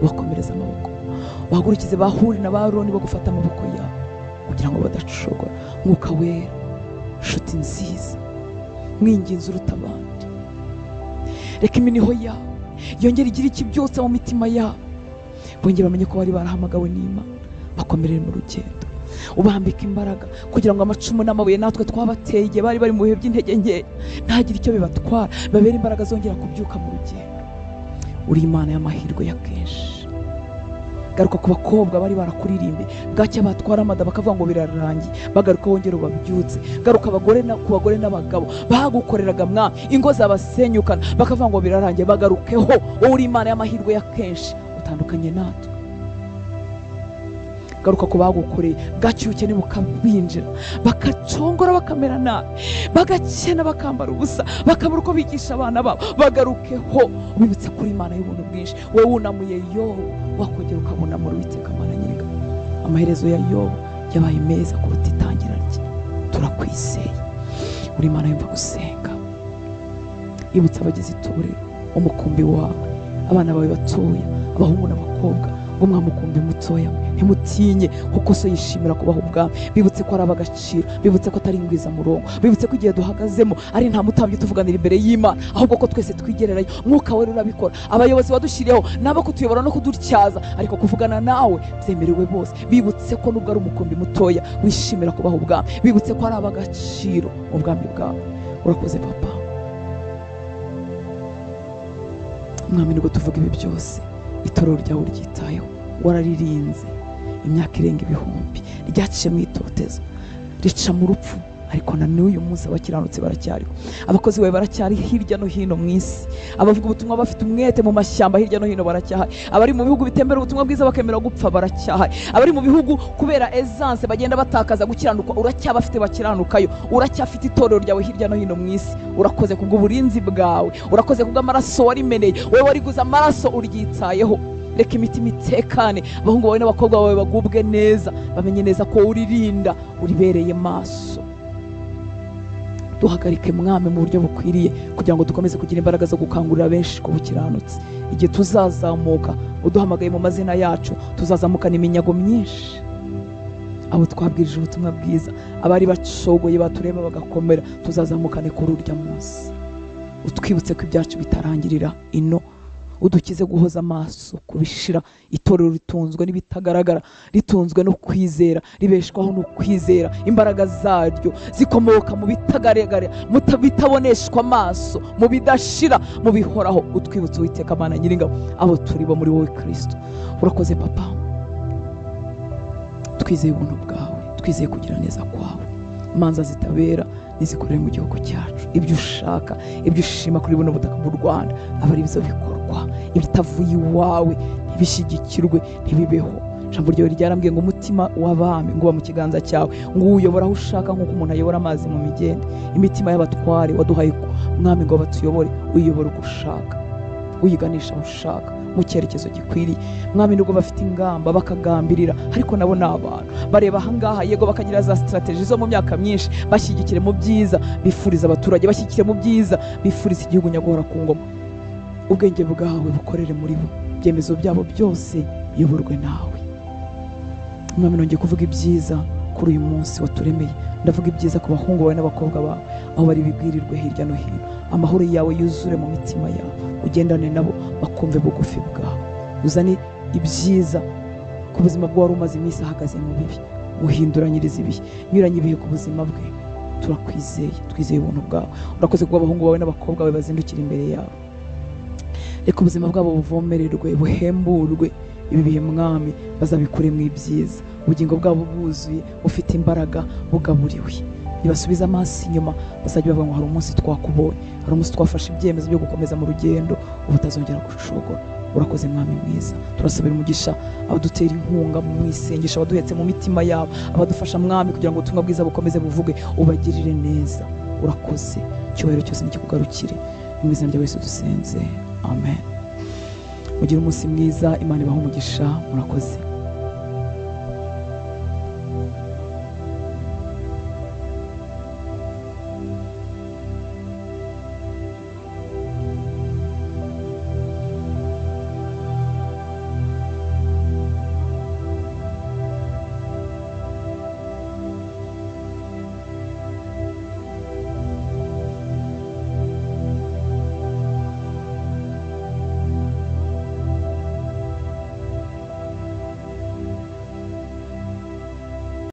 ubakomereze amaboko, bahagurukize bahuri na ba Aroni bo gufata amaboko yabo kugira ngo badacogora. Mwuka Wera, nshuti nziza, mwinginze uruta abandi, reka iminiho yabo yongere igire ikibyutsa mu mitima yabo, bongere bamenye ko bari barahamagawe n'Imana, bakomerere mu rugendo, ubambika imbaraga kugira ngo amacumu n'amabuye natwe twabateye igihe bari bari mu bihe by'intege nke ntagire icyo bibatwara, babere imbaraga zongera kubyuka mu rugendo. Uri Imana y'amahirwe ya kenshi. Garuka ku bakobwa bari barakuririmbe, bwacya batwara amada bakavuga ngo birarangiye, bagaruka wongere ubabyutse. Garuka abagore ku bagore n'abagabo bagukoreraga Mwami, ingo zabasenyukana bakavuga ngo birarangiye, bagarukeho. Wowe uri Imana y'amahirwe ya kenshi, utandukanye natwe. Garuka ku bagukoreye, bwacya ubukene bukabinjira, bakacongora bakamera nabi, bagakena bakambara ubusa, bakabura uko bigisha abana babo, bagarukeho. Ubibutse kuri Imana y'ubuntu bwinshi. Wowe wunamuye Yobu, wakongera ukabunamura Uwiteka Mana Nyiringabo. Amaherezo ya Yobu yabaye meza kuruta itangira rye. Turakwizeye, uri Imana yumva gusenga. Ibutsa abagize itorero, umukumbi wawe, abana bawe batoya, abahungu n'abakobwa, ngo mwamukumbi mutoya ntimutinye, kuko so yishimira kubaha ubwami. Bibutse ko ari ab'agaciro, bibutse ko atari ingwizamurongo, bibutse ko igihe duhagazemo ari nta mutambyi tuvuganira imbere y'Imana, ahubwo ko twese twigererayo. Mwuka Wera urabikora. Abayobozi badushyiriyeho nabo kutuyobora no kudutyaza, ariko kuvugana nawe byemerewe bose. Bibutse ko nubwo ari umukumbi mutoya wishimira kubaha ubwami, bibutse ko ari ab'agaciro mu bwami bwawe. Urakoze Papa Mwami, nubwo tuvuga ibi byose, itorero ryawe uryitayeho, wararirinze imyaka irenga ibihumbi, ryaciye mu itotezo, rica mu rupfu, Ariko na n'uyu munsi abakiranutsi baracyariho, abakozi bawe baracyari hirya no hino mu isi, abavuga ubutumwa bafite umwete mu mashyamba hirya no hino baracyahari, abari mu bihugu bitembera ubutumwa bwiza bakemera gupfa baracyahari, abari mu bihugu kubera essence bagenda batakaza gukiranuka uracyabafite bakiranukayo, uracyafite itorero ryawe hirya no hino mu isi. Urakoze kubw'uburinzi bwawe, urakoze kubw'amaraso warimeneye, wowe wariguze amaraso uryitayeho. Reka imitima itekane, abahungu bawe n'abakobwa bawe bagubwe neza, bamenye neza ko uririnda, uribereye maso. Duhagarike Mwami mu buryo bukwiriye kugira ngo dukomeze kugira imbaraga zo gukangurira benshi ku bukiranutsi. Igihe tuzazamuka uduhamagaye mu mazina yacu, tuzazamukana iminyago myinshi. Abo twabwirije ubutumwa bwiza, abari bacogoye batureba bagakomera, tuzazamukane kuri urya munsi. Utwibutse ko ibyacu bitarangirira ino, udukize guhoza amaso kubishira. Itorero ritunzwe n'ibitagaragara, ritunzwe no kwizera, ribeshwaho no kwizera. Imbaraga zaryo zikomoka mu bitagaragara, bitaboneshwa amaso, mu bidashira, mu bihoraho. Utwibutse Uwiteka Mana Nyiringabo abo turi bo muri wowe Kristo. Urakoze Papa, twizeye ubuntu bwawe, twizeye kugira neza kwawe. Imanza zitabera nizikorere mu gihugu cyacu, ibyo ushaka, ibyo ushima kuri buno butaka bw'u Rwanda aba ari byo bikorwa, ibitavuye iwawe ntibishyigikirwe, ntibibeho. Ijambo ryawe ryarambwiye ngo umutima w'abami ngo uba mu kiganza cyawe, ngo uwuyobora aho ushaka nk'uko umuntu ayobora amazi mu migende. Imitima y'abatware waduhaye Mwami ngo batuyobore, uyiyobora uko ushaka, uyiganisha aho ushaka mu cyerekezo gikwiriye. Mwami, nubwo bafite ingamba bakagambirira, ariko nabo ni abantu bareba ahangaha, yego bakagira za strategy zo mu myaka myinshi, bashyigikire mu byiza bifuriza abaturage, bashyigikire mu byiza bifuriza igihugu nyaguhora ku ngoma. Ubwenge bwawe bukorere muri bo, ibyemezo byabo byose biyoborwe nawe. Mwami, nongeye kuvuga ibyiza kuri uyu munsi waturemeye. Ndavuga ibyiza ku bahungu bawe n'abakobwa bawe aho bari bibwirirwe hirya no hino. Amahoro yawe yuzure mu mitima yabo, ugendane nabo bakumve bugufi bwawe. Uzane ibyiza ku buzima bw'uwari umaze iminsi ahagaze mu bibi, uhinduranyirize ibihe, nyuranye ibihe ku buzima bwe. Turakwizeye, twizeye ubuntu bwawe. Urakoze kuba abahungu bawe n'abakobwa bawe bazindukira imbere yawe. Reka ubuzima bwabo buvomererwe, buhemburwe. Ibi bihe Mwami bazabikuremo ibyiza, ubugingo bwabo buzuye, bufite imbaraga, bugaburiwe. Nibasubiza amaso inyuma bazajya bavuga ngo hari umunsi twakubonye, hari umunsi twafashe ibyemezo byo gukomeza mu rugendo ubutazongera gucogora. Urakoze Mwami mwiza, turasabira umugisha abadutera inkunga mu isengesho, abaduhetse mu mitima yabo, abadufasha Mwami kugira ngo ubutumwa bwiza bukomeze buvuge, ubagirire neza. Urakoze, icyubahiro cyose nikikugarukire. Mu izina rya Yesu dusenze, amen. Mugire umunsi mwiza, Imana ibahe umugisha. Murakoze.